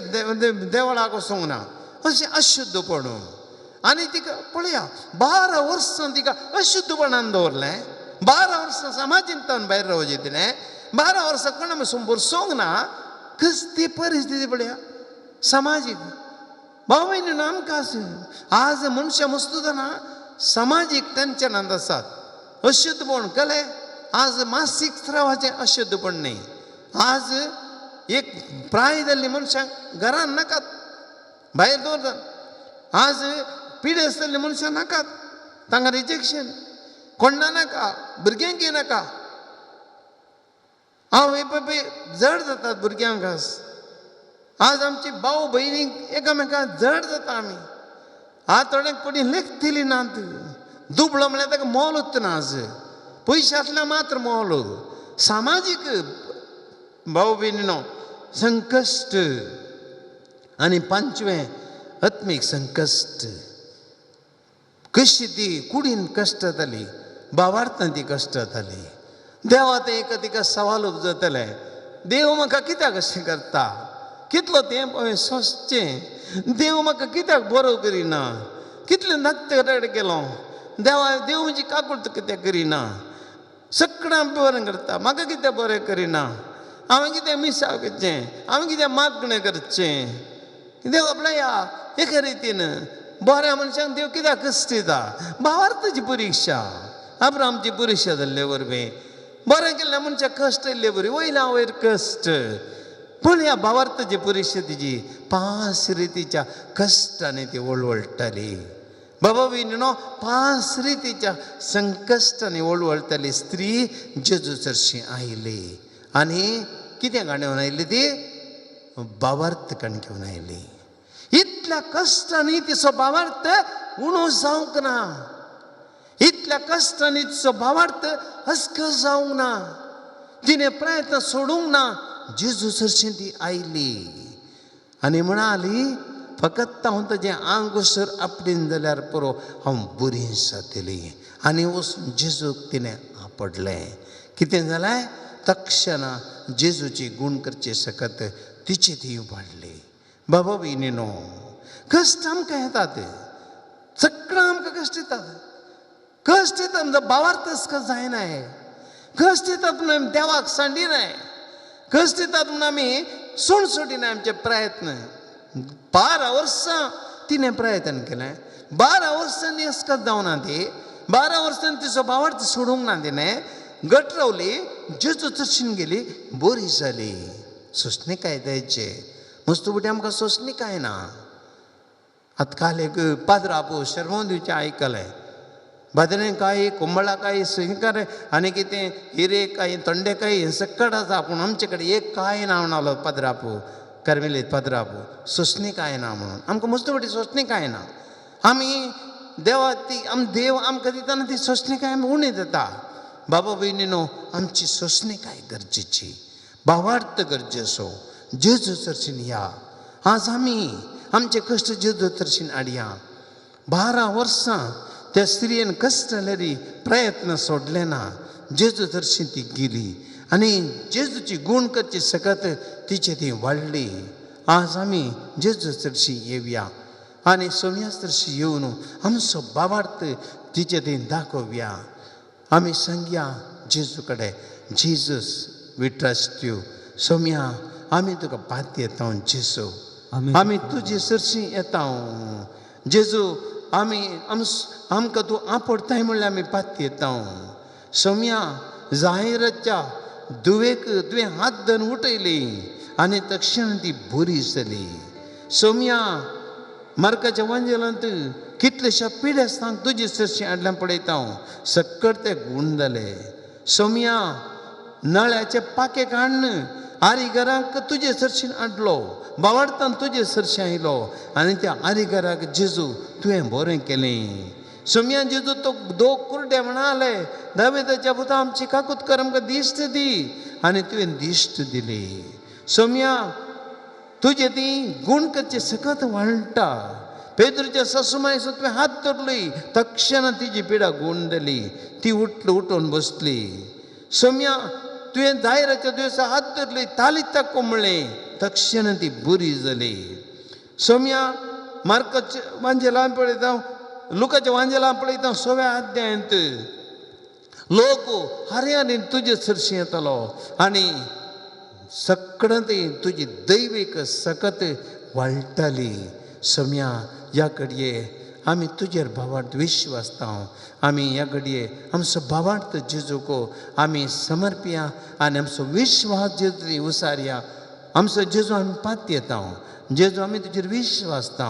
देवळाक वचूंक ना, अशें अशुद्धपण. आनी तिका पळया 12 वर्सां तिका अशुद्धपणान दवरलें, 12 वर्सां समाजींतल्यान भायर रावचें तिणें, 12 वर्सां कोणा बसोवंक ना. कसली परिस्थिती पळया समाजीक. भाव भयणीन आमकां आज मनशां मस्तू जाणां समाजीक टेंशनांत आसात. अशुद्धपण कले आज मासीक स्त्रावाचें अशुद्धपण न्ही. आज एक प्राय जाल्ली मनशांक घरान नाकात, भायर दवरतात. आज पिडे आसतले मनशां नाकात, तांकां रिजेक्शन, कोण्णा नाका, भुरग्यांक नाका. हांव पळय जड जातात भुरग्यांक. आज आज आमची भाव भयणीक एकामेकांक जड जाता आमी. आज थोड्यांक कोणी लेखतली नात, दुबळो म्हळ्यार ताका मोल ना, आज पयशे आसल्यार मात्र मोल. सामाजीक भाव भयणीनो संकश्ट. आनी पांचवें आत्मीक संकश्ट. कशी ती कुडीन कश्ट जाताली, भावार्थान ती कश्ट जाताली. देवा तें एक तिका सवाल उपजतलें, देव म्हाका कित्याक अशें करता, कितलो तें हांवें सोंसचें, देव म्हाका कित्याक बरो करिना, कितलें धाकटे गेलो, देवा देव म्हजी काकूट कित्याक करिना, सगळ्यां बरें करता, म्हाका कित्याक बरें करिना, हांवें कितें मिसाव करचें, हांवें कितें मागणें करचें. देव आपल्या एका रितीन बऱ्या मनशांक देव कित्याक कश्ट दिता. भावार्थाची परिक्षा, आब्रामची परिक्षा जाल्ले वरवीं बरें केल्ल्या मनशाक कश्ट येयल्ले वरवीं वयल्या वयर कश्ट. पूण ह्या भावार्थाची परिक्षा तिजी 5 रितीच्या कश्टांनी ती वळवळटाली. बाबा भयणीनो 5 रितीच्या संकश्टांनी वळवळटाली स्त्री जेजू सरशी आयली. आनी कितें घेवन आयली ती? भावार्थ घेवन आयली. इतल्या कश्टांनी तिचो भावार्थ उणो जावंक ना, इतल्या कश्टांनी तिचो भावार्थ हसकस जावंक ना, तिणें प्रयत्न सोडूंक ना. जेजू सरशी ती आयली आनी म्हणाली, फकत हांव ताजें आंग सर आपडीन जाल्यार पुरो, हांव बरी जातली. आनी वचून जेजूक तिणें आपडलें. कितें जालें? तक्षणा जेजूची गूण करचे सकत तिची ती वाडली. बाबा भयणीनो, कश्ट आमकां येतात, सगळं आमकां कश्ट येतात. कश्ट येतात म्हणजे भावार्थ जायना, कश्ट येतात म्हणून आमी देवाक सांडिनाय, कश्ट येतात म्हणून आमी सोड सोडिनाय आमचे प्रयत्न. 12 वर्सां तिणें प्रयत्न केलें, 12 वर्सांनी अस्कत जावना ती, 12 वर्सांनी तिचो भावार्थ सोडूंक ना, तिणें गट रावली, जेजू चर्चीन गेली, बरी जाली. सोंसणीकाय द्यायचे मस्त फुडें आमकां सोंसणीकाय ना. आतां काल एक पाद्रापू शर्मोन दिवचें आयकलें, बादरेकाय कुंबळाकाय सुंयकार आनी कितें हिरेकाय तोंडेकाय हें सकट आसा, पूण आमचे कडेन एक काय ना म्हणालो पाद्रापू, करमेलीत पाद्रापू, सोंसणीकाय ना म्हणून. आमकां मस्त फटी सोंसणीकाय ना. आमी देवा ती आम देव आमकां दिताना ती सोंसणीकाय आमी उणी दिता. बाबा भयणीनो, आमची सोंसणीकाय गरजेची, भावार्थ गरजेचो. जेजू चर्चीन या, आज आमी आमचे कश्ट जेजू चर्चीन हाडया. 12 वर्सां त्या स्त्रियेन कश्ट जाल्यार प्रयत्न सोडले ना, जेजू चर्चीन ती गेली आनी जेजूची गूण करची सकत तिचे ती वाडली. आज आमी जेजू चर्ची येवया आनी सोम्यास चर्ची येवन आमचो भावार्थ तिचे थंय दाखोवया. आमी सांगया जेजू कडेन, Jesus we trust you. Somya आमी तुका पात येता जेजू, आमी तुजे सरशी येता जेजू, आमी आमकां तूं आपडताय म्हणल्यार आमी पात येता. सोम्या जाहिराच्या दुवेक तुवें हात धरून उठयली आनी तक्षण ती बरी जाली. सोम्या मार्काच्या वांजेलांत कितलेश्या पिडेस्तांक तुजे सरशी हाडल्यान पळयता हांव, सक्कड ते गूण जाले. सोम्या नळ्याचे पाके काडून आरिगराक तुजे सरशीन हाडलो, बावडतान तुजे सरशी आयलो आनी त्या आरिगराक जेजू तुवें बरें केलें. सोम्या जेजू तो दोग कुरडे म्हणाले, दावेदाच्या पुता आमची काकूत कर, आमकां दिश्ट दी, आनी तुवें दिश्ट दिली. सोम्या तुजे ती गूण करचे सकत वाडटा. पेद्रूच्या सासुमाय तुवें हात धरली, तक्षणा तिजी पिडा गूण जाली, ती उठली, उठून बसली. सोम्या तुवें दायराच्या दिवसा हात धरली, ताली ताको म्हणलें, तक्षणा ती बरी जाली. सोम्या मार्काच्या वांजेलान पळयता, लुकाच्या वांजेलान पळयता, 6व्या अध्यायांत लोक हरयानी तुजे सरशी येतलो आनी सगळें ती तुजी दैवीक सकत वाडटाली. सोम्या ह्या घडये आमी तुजेर भावार्थ विश्वासता, आमी ह्या घडये आमचो भावार्थ जेजूको आमी समर्पया आनी आमचो विश्वास जेजू उसारया. आमचो जेजू आमी पातयेता, जेजू आमी तुजेर विश्वासता.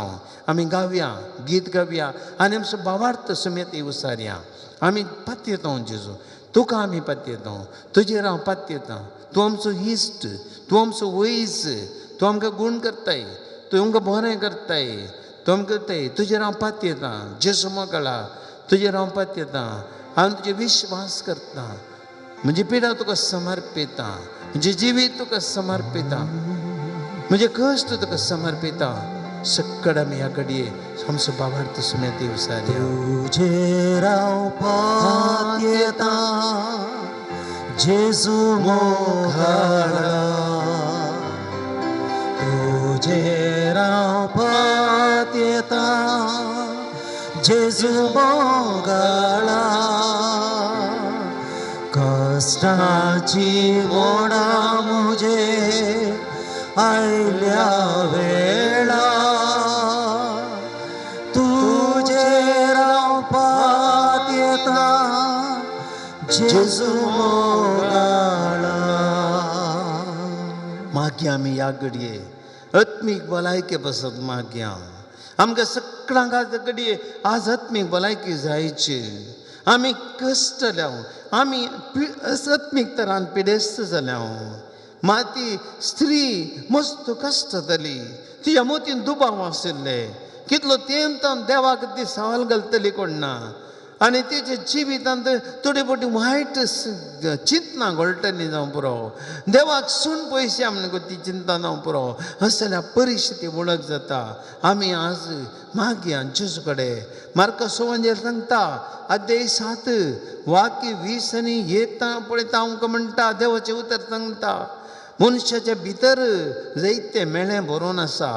आमी गावया, गीत गावया आनी आमचो भावार्थ समेत उसारया. आमी पातयेता जेजू, तुका आमी पातयेता, तुजेर हांव पातयेता. तूं आमचो इश्ट, तूं आमचो वैज, तूं आमकां गूण करताय, तूं आमकां बरें करताय, तूं आमकां करताय. तुजेर हांव पातयेता जेजू मोगळा, तुजेर हांव पातयेता. हांव तुजेर विश्वास करता, म्हजी पिडा तुका समर्पिता, म्हजें जिवीत तुका समर्पिता, म्हजें कश्ट तुका समर्पिता. सक्कड आमी ह्या घडये आमचो भावार्थ सुमेत उसारया. तुजेर हांव पातयेता जेजू मोगाळा, तुजेर हांव पातयेता जेजू मोगाळा. कश्टाची ओडा म्हजे आयल्या वेळा, तुजेर हांव पातयेता जेजू मोगाळा. मागीर आमी ह्या घडये आत्मीक भलायके पासत मागया. आमकां सगळ्यांक आज घडये आज आत्मीक भलायकी जायची. आमी कश्ट जाल्या, आमी आत्मीक तरान पिडेस्त जाल्या. माती स्त्री मस्त कश्ट जाली, तिच्या मोतीन दुबाव आशिल्ले, कितलो तेमतान देवाक ती सवाल घालतली कोण ना. आनी तेच्या जिवितांत थोडी मोटी वायट चिंतना घोळटली जावं पुरो, देवाक सून पयशे आमकां ती चिंता जावं पुरो, असल्या परिस्थिती वळख जाता. आमी आज मागया जेजू कडेन. मार्क सुवांजेर सांगता अध्याय 7 वाक्य 20 आनी येता पळयता आमकां म्हणटा, देवाचें उतर सांगता, मनशाच्या भितर जैते मेळें बरोवन आसा.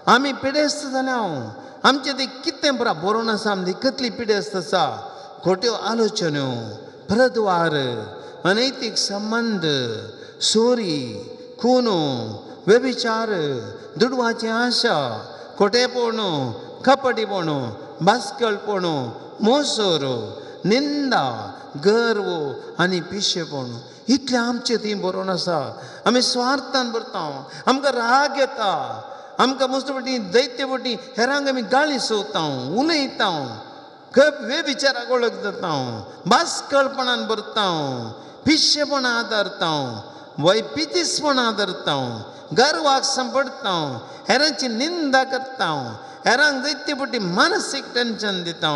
आमी पिडेस्त जाल्या, आमचें तें कितें बरा बरोवन आसा, आमची कितली पिडेस्त आसा. खोट्यो आलोचन्यो, प्रद्वार, अनैतीक संबंद, चोरी, खून, व्यभिचार, दुडवाची आशा, खोटेपण, कपटीपण, बास्कळपण, मोसोर, निंदा, गर्व आनी पिशेपण, इतलें आमचें थंय बरोवन आसा. आमी स्वार्थान बरता, आमकां राग येता, आमकां मस्त पटी दैत्य पटी हेरांक आमी गाळी सोदता, उलयता, व्यभिचाराक वळख जाता, बास्कळपणान भरता, पिशेपणां आदारता, वैपितीसपणां आदारता, गर्वाक सांपडटा, हेरांची निंदा करता, हेरांक दैत्य पटी मानसीक टेंशन दिता.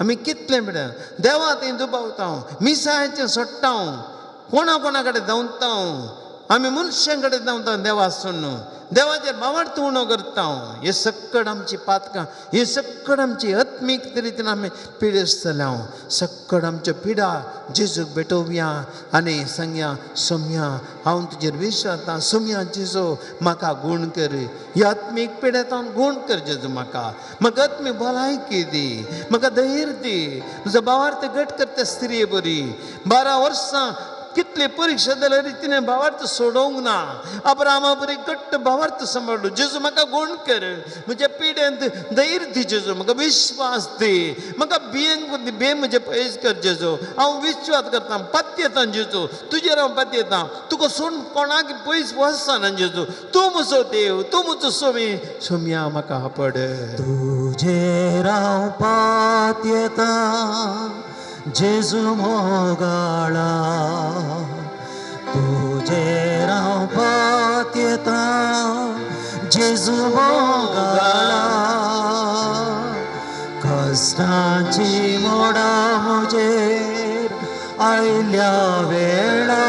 आमी कितलें पिड्या देवा थंय दुबावता, मिसायचें सोडटा, कोणा कोणा कडेन धांवता, आमी मनशां कडेन धांवता देवा सोडून, देवाचेर भावार्थ उणो करता. हे सक्कड आमची पातकां, हे सक्कड आमची आत्मीक रितीन आमी पिडेस्त जाल्या. सक्कड आमच्यो पिडा जेजूक भेटोवया आनी सांगया, सोम्या हांव तुजेर विश्वास, सोम्या जेजू म्हाका गूण कर, ह्या आत्मीक पिड्यात हांव गूण कर जेजू, म्हाका म्हाका आत्मीक भलायकी दी, म्हाका धैर्य दी. म्हजो भावार्थ घट करता स्त्रिये बरी 12 वर्सां कितले परिक्षा जाल्यार तिणें भावार्थ सोडोवंक ना. अब्रामा बरी घट्ट भावार्थ सांबाळ्ळो. जेजू म्हाका गूण कर, म्हज्या पिड्यांत धैर्य दी जेजू, म्हाका विश्वास दी, म्हाका भियेंक भे म्हजें पयस कर जेजू. हांव विश्वास करता, पत्येता जेजू, तुजेर हांव पत्येता, तुका सोडून कोणाक पयस वचना जेजू. तूं म्हजो देव, तूं म्हजो सोमी, सोमया म्हाका पड. तुजेर हांव पातयेता जेजू मोगाळा, तुजेर हांव पातयेता जेजू मोगाळा, कश्टांची मोडां म्हजेर आयल्या वेळा,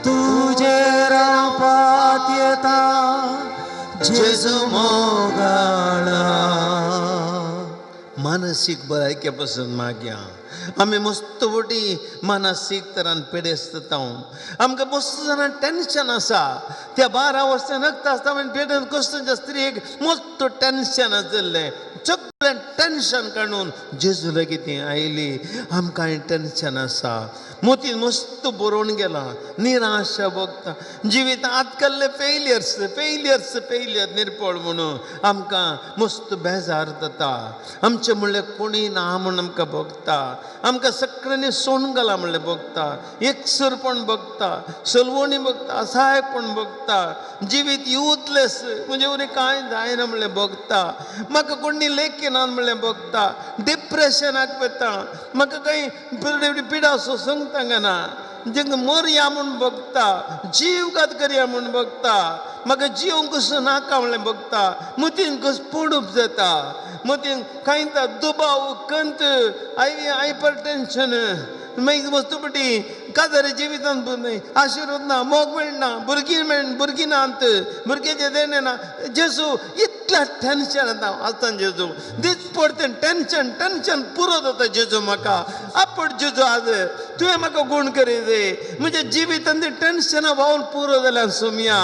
तुजेर हांव पातयेता जेजू मोगाळा. मानसीक भलायके पसून मागया. आमी मस्त वटी मानसीक तरान पिडेस्त जाता, आमकां मस्त जाणां टेंशन आसा. त्या 12 वर्सां रक्त आसता आनी पेडेन कसल्या स्त्रियेक मस्त टेंशन आशिल्लें, सगळें टेंशन काडून जेजू लागीं ती आयली. आमकां टेंशन आसा, मोतीन मस्त बरोवन गेला, निराशा भोगता, जिवीत आजकाल्ले फेलियर्स फेलियर्स फेलियर निर्पळ म्हणून आमकां मस्त बेजार जाता. आमचें म्हणल्यार कोणी ना म्हूण आमकां भोगता, आमकां सगळ्यांनी सोडून गेला म्हणलें भोगता, एकसुरपण भोगता, सलवणी भोगता, असहायपण भोगता, जिवीत युजलेस म्हणजे वरी कांय जायना म्हणलें भोगता, म्हाका कोणी लेखिना म्हणलें भोगता, डिप्रेशनाक वता, म्हाका कांय पिडा सोसूंक तांगना, जेंका मोरया म्हूण भोगता, जीवघात करया म्हूण भोगता, म्हाका जिवंक कसो नाका म्हणलें भोगता, मतीन कस पडूप जाता, मतीन कांय दुबाव, कंत, हायपर टेंशन, मागीर वस्तुपटी काजारी जिवितांत आशिर्वाद ना, मोग मेळना, भुरगीं मेळ भुरगीं नात, भुरग्याचें देणें ना. जेजू इतलें टेंशन येता आसता जेजू, दीस पडतें टेंशन टेंशन पुरो जाता जेजू म्हाका. आपट जेजू आज तुवें म्हाका गूण करी दे, म्हज्या जिवितांत टेंशनां व्हांवन पुरो जाल्यार सोमया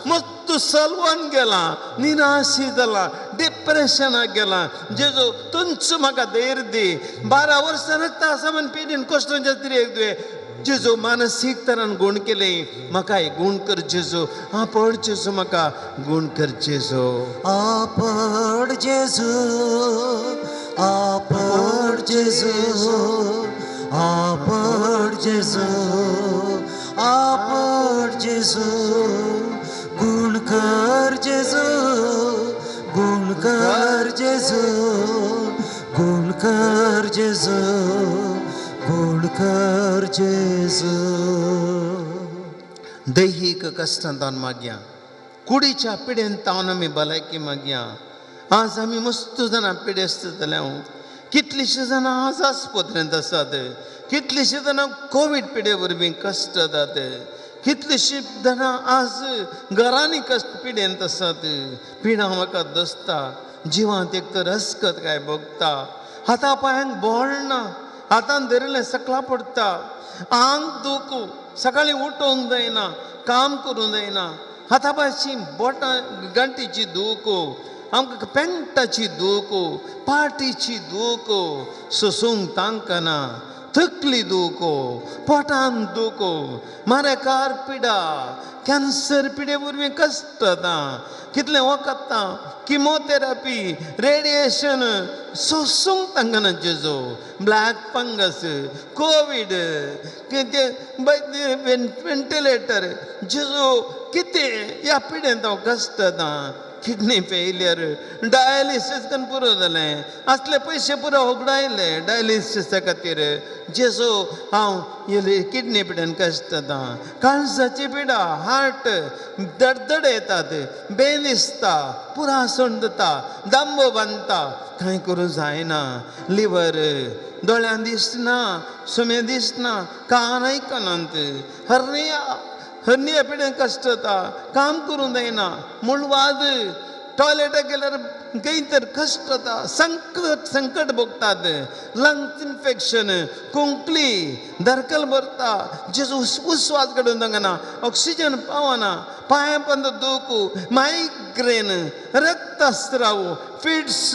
मस्त सलवन गेला, निराशी जाला, डिप्रेशनाक गेला. जेजू तुमचो म्हाका धैर्य दी. 12 वर्सां रक्त आसा म्हण पिडीन कश्टांच्या स्त्रियेक तुवें जेजू मानसीक तरान गूण केलें, म्हाका गूण कर जेजू, आपड जेजू म्हाका गूण कर जेजू. आपड जेजू, आपड जेजू, आपड जेजू, आपड जेजू, गूण कर जेजू, गूण कर जेजू, गूण कर जेजू, गूण कर जेजू. दैहीक कश्टांत मागया, कुडीच्या पिडेन तावन आमी भलायकी मागया. आज आमी मस्त जाणां पिडेस्त जाल्या. कितलींशीं जाणां आज आस्पत्रेंत आसात, कितलींशीं जाणां कोवीड पिडे वरवीं कश्ट जातात, कितलींशीं जाणां आज घरांनी कश्ट पिडेंत आसात. पिडा म्हाका दसता, जिवांत एक तर अस्कत काय भोगता, हाता पांयांक बळ ना, हातान धरिल्लें सकला पडटा, आंग दूख, सकाळीं उठोवंक जायना, काम करूंक जायना, हाता पांयची बोटां गांठीची दूख, आमकां पेंटाची दूख, पाटीची दूख, सोसूंक तांकना, तकली दूख, पोटान दूख, मारेकार पिडा, कॅन्सर पिडे वरवीं कश्ट जाता, कितलें वखदां, किमोथेरपी, रेडिएशन सोसूंक तांकना जेजू, ब्लॅक फंगस, कोवीड, कितें वेंटिलेटर, जेजू कितें ह्या पिडेंत हांव कश्ट जाता. किडनी फेलियर, डायलिसीस करून पुरो जालें, असले पयशे पुरो होगडायले डायलिसिसा खातीर. जेजू हांव किडनी पिडेन कश्ट जाता, काळजाची पिडा, हार्ट दडदड येतात, बेन दिसता, पुरा सण जाता, दांबो बांदता, कांय करूं जायना, लिवर, दोळ्यान दिसना, सुमे दिसना, कान आयकनात, हरनिया, हरनिया पिडेन कश्ट जाता, काम करूंक जायना, मुळवाद, टॉयलेटाक गेल्यार खंय तर कश्ट जाता, संकट संकट भोगतात, लंग्स इन्फेक्शन, खोंकली, दरकल भरता, जेजू उस्वास काडून तांकां ऑक्सिजन पावना, पांया पंद दूख, मायग्रेन, रक्तस्राव, फिट्स,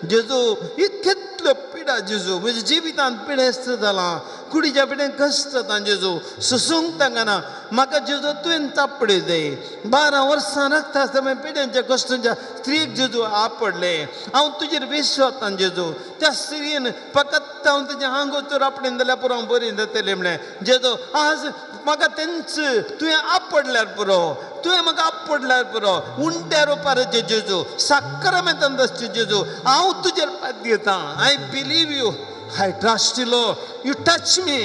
जेजू कितल्यो पिडा जेजू म्हज्या जिवितांत पिडेस्त जालां, कुडीच्या पिडेन कश्ट जाता जेजू, सोसूंक तांकां म्हाका जेजू तुवें तापडे दे. 12 वर्सां रक्तास्राव पिड्यांच्या कश्टांच्या स्त्रीक जेजू आपडले, हांव तुजेर विश्वासान जेजू, त्या स्त्रियेन फकत हांव तुजें आंगोचोर आपणेन जाल्यार पुरो हांव बरी जातलें म्हणलें. जेजू आज म्हाका तेंच तुवें आपडल्यार पुरो, तुवें म्हाका आपडल्यार पुरो, उंड्या रुपाराचे जेजू, साक्रामेंतान दसचे जेजू, हांव तुजेर पात घेतां. I believe you, I trust you Lord, you touch me,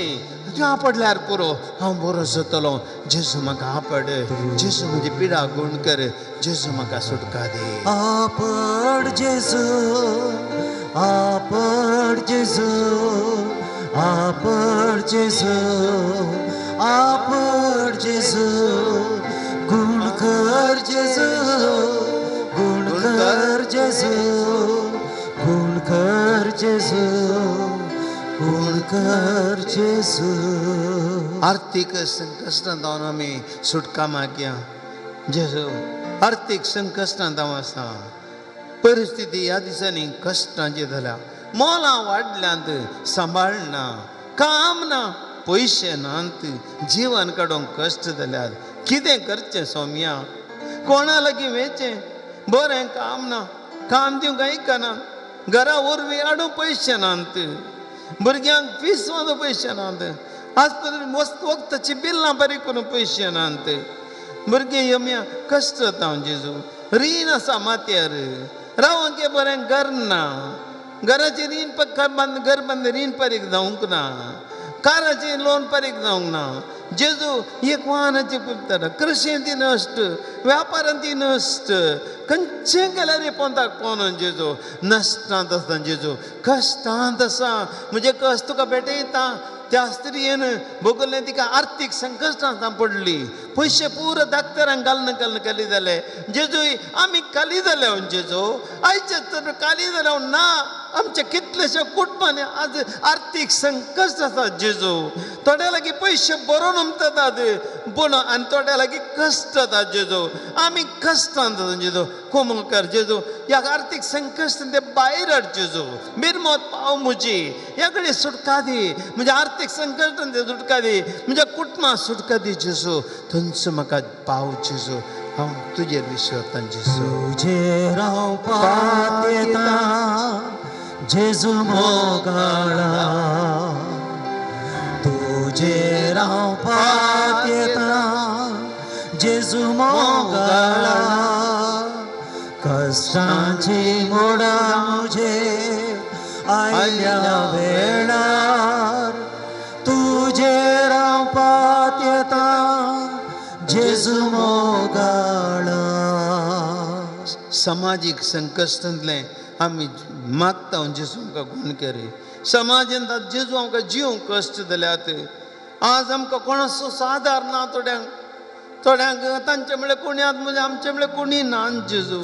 तुवें आपडल्यार पुरो, हांव बरो जातलो. जेजू म्हाका आपड, जेजू म्हजी पिडा गुण कर, जेजू म्हाका सुटका दी. आपड जेजू, आपड जेजू, आपड जेजू, आपड जेजू, गुण कर जेजू, गुण कर जेजू, गुण कर जेजू, गुण कर जेजू. आर्थीक संकश्टांत हांव आमी सुटका मागया जेजू, आर्थीक संकश्टांत हांव आसा, परिस्थिती ह्या दिसांनी कश्टांची जाल्या, मोलां वाडल्यांत, सांबाळना, काम ना, पयशे नात, जिवन काडूंक कश्ट जाल्यात, कितें करचें सोम्या, कोणा लागीं वेचें, बरें काम ना, काम दिवंक आयकना, घरा वरवीं हाडूंक पयशे नात, भुरग्यांक फीस वांदू पयशे नात, आस्पत्रेंत वखदाची बिल्लां बारीक करूंक पयशे नात, भुरगीं यम्या कश्ट जाता हांव जेजू, रीण आसा माथ्यार, रावंक बरें घर ना, घराचें रीण घर बांद रीण फारीक जावंक ना, काराचें लोन फारीक जावंक ना, जेजू एक वाहनाचें पळयता, कृशींत नश्ट, व्यापारांत नश्ट, खंयचें गेल्यार पोंताक पोवन जेजू, नश्टांत आसा जेजू, कश्टांत आसा, म्हजें कश्ट तुका भेटयता. त्या स्त्रियेन भोगलें, तिका आर्थीक संकश्टांत पडली, पयशे पुरो डाक्टरांक घालून घालून खाली जाले जेजू, आमी खाली जाले जेजू, आयचे तर खाली जाले ना, आमच्या कितलेशे कुटुंबांनी आज आर्थीक संकश्ट आसा जेजू, थोड्या लागीं पयशे बरोवन उमतात पूण आनी थोड्या लागीं कश्ट जाता जेजू, आमी कश्टांत आसा जेजू, कोमलकार जेजू, ह्या आर्थीक संकश्ट ते भायर हाड जेजू, मिरमोत पाव म्हजी, ह्या कडेन सुटका दी, म्हज्या आर्थीक संकश्टान ते सुटका दी, म्हज्या कुटुंबाक सुटका दी जेजू, थंयच म्हाका पाव जेजू, हांव तुजेर विश्वासान जेजू. तुजेर हांव पातयेता जेजू मोगाळा, तुजेर हांव पातयेता जेजू मोगाळा, कश्टांची मोडा म्हजेर आयल्या वेळार, तुजेर हांव पातयेता जेजू मोगाळा. समाजीक संकश्टांतलें आमी मागता जेजू आमकां गूण केरी. समाजांत जेजू आमकां जिवंक कश्ट दिल्यात. आज आमकां कोणाचो आदार ना. थोड्यांक थोड्यांक तांचे म्हळ्यार कोणी आतां म्हणजे आमचे म्हळ्यार कोणी ना जेजू.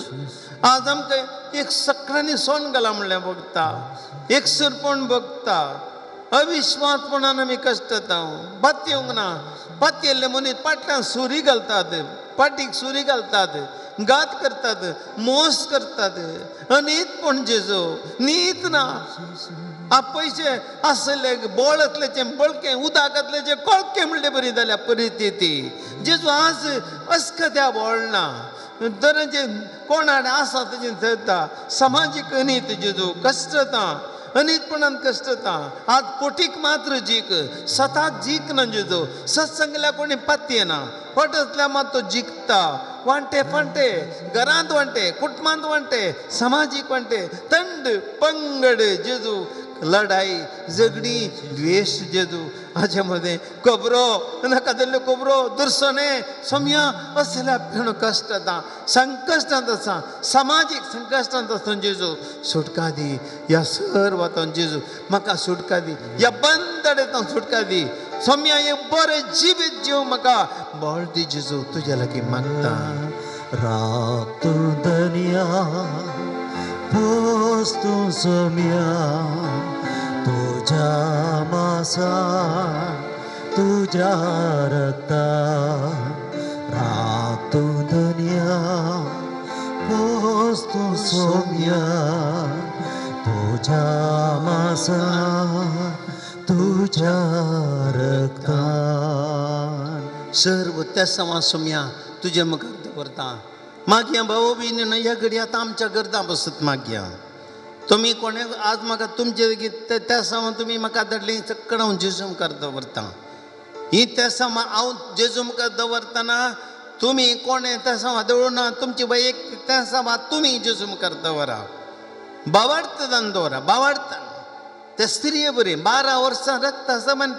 आज आमकां एक सकाळी सोन घाला म्हणल्यार बघता, एक सुरपण बघता, अविश्वासपणान आमी कश्टता. बात येवंक ना, पात येयल्ले मनीस पाटल्यान सुरी घालतात, पाटीक सुरी घालतात, घात करतात, मोस करतात. अनीतपण जेजू, नीत ना. आ पयशे आसले बोळ आसल्याचें बळकें, उदक आसल्याचें कोळकें म्हणले बरी जाल्या परिस्थिती जेजू. आज अस्कत्या बोळ ना, दरेचे कोण आसा तेजें थरता. समाजीक अनीत जेजू, कश्टता, अनीतपणान कश्टता. आज पोटीक मात्र जीक, सताक जीक ना जेजू. सत्संगल्या कोणी पातये ना, फट आसल्यार मात तो जिखता. वांटे फांटे, घरांत वांटे, कुटुंबांत वांटे, समाजीक वांटे, थंड पंगड जेजू, लढाई झगडी द्वेश जेजू. हाचे मदें खबरो नाका जाल्ल्यो खबरो, दुर्सणे सोम्या असल्या फेणो कश्ट आतां संकश्टांत आसा, समाजीक संकश्टांत आसा जेजू. सुटका दी ह्या सर्वांत जेजू, म्हाका सुटका दी ह्या बंदडेंत सुटका दी सोम्या. एक बरें जिवीत जीव म्हाका बळ दी जेजू, तुज्या लागीं मागता. राख तूं धनया, पोस तूं सोम्या, तुज्या मासा तुज्या रक्ता. राख तूं धनया, पोस तूं सोम्या, तुज्या मासा तुज्या रक्ता. सर्व त्या समा सोम्या तुजे मुखार दवरता. मागया भाव बी ह्या घडी आतां आमच्या गरजां बसत मागया. तुमी कोणे आज म्हाका तुमचे लेगीत त्या समा तुमी म्हाका धाडली चक्कड हांव जेजू मुखार दवरता. ही त्या समा हांव जेजू मुखार दवरतना तुमी कोणे त्या समा दवरुना, तुमची वैयक्तीक त्या समा तुमी जेजू मुखार दवरा. बावार्थान दवरा, बावार्थान. त्या स्त्रिये बरी 12 वर्सां रक्त समान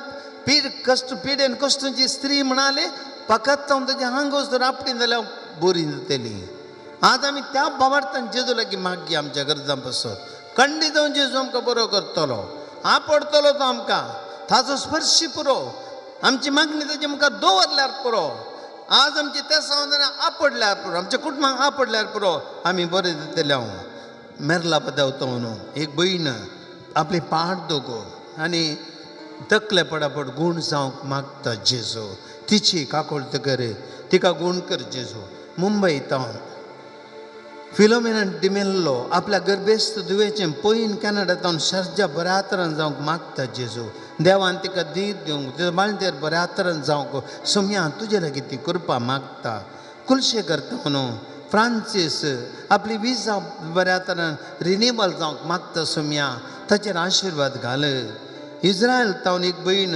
पीड कश्ट पिडेन कश्टची स्त्री म्हणाले फकत हांव ताजें आंग वचून आपटी जाल्यार बरी जातली. आज आमी त्या बावार्थान जेजू लागीं मागया आमच्या गरजां पासत. खंडीत जावन जेजू आमकां बरो करतलो, आपडतलो तो आमकां, ताजो स्पर्श पुरो. आमची मागणी ताजे मुखार दवरल्यार पुरो. आज आमची त्या संवसारान आपडल्यार पुरो, आमच्या कुटुंबाक आपडल्यार पुरो, आमी बरें जातले. हांव मेरला पदावतो म्हणून एक भयण आपली पाट दोगो आनी तकले पडापड गूण जावंक मागता जेजू. तिची काकोळत कर, तिका गूण कर जेजू. मुंबय तावन फिलोमिना डिमेल्लो आपल्या गर्भेस्त दुवेचें पयन कॅनडा तावन सर्जा बऱ्या तरान जावंक मागता जेजू. देवान तिका धीर दिवंक, तिच्या बाळंतेर बऱ्या तरान जावंक सोम्या तुजे लागीं ती कृपा मागता. कुलशे करता म्हणून फ्रांसीस आपली विजा बऱ्या तरान रिन्युअल जावंक मागता सोम्या, ताचेर आशिर्वाद घाल. इज्रायल तावन एक भयण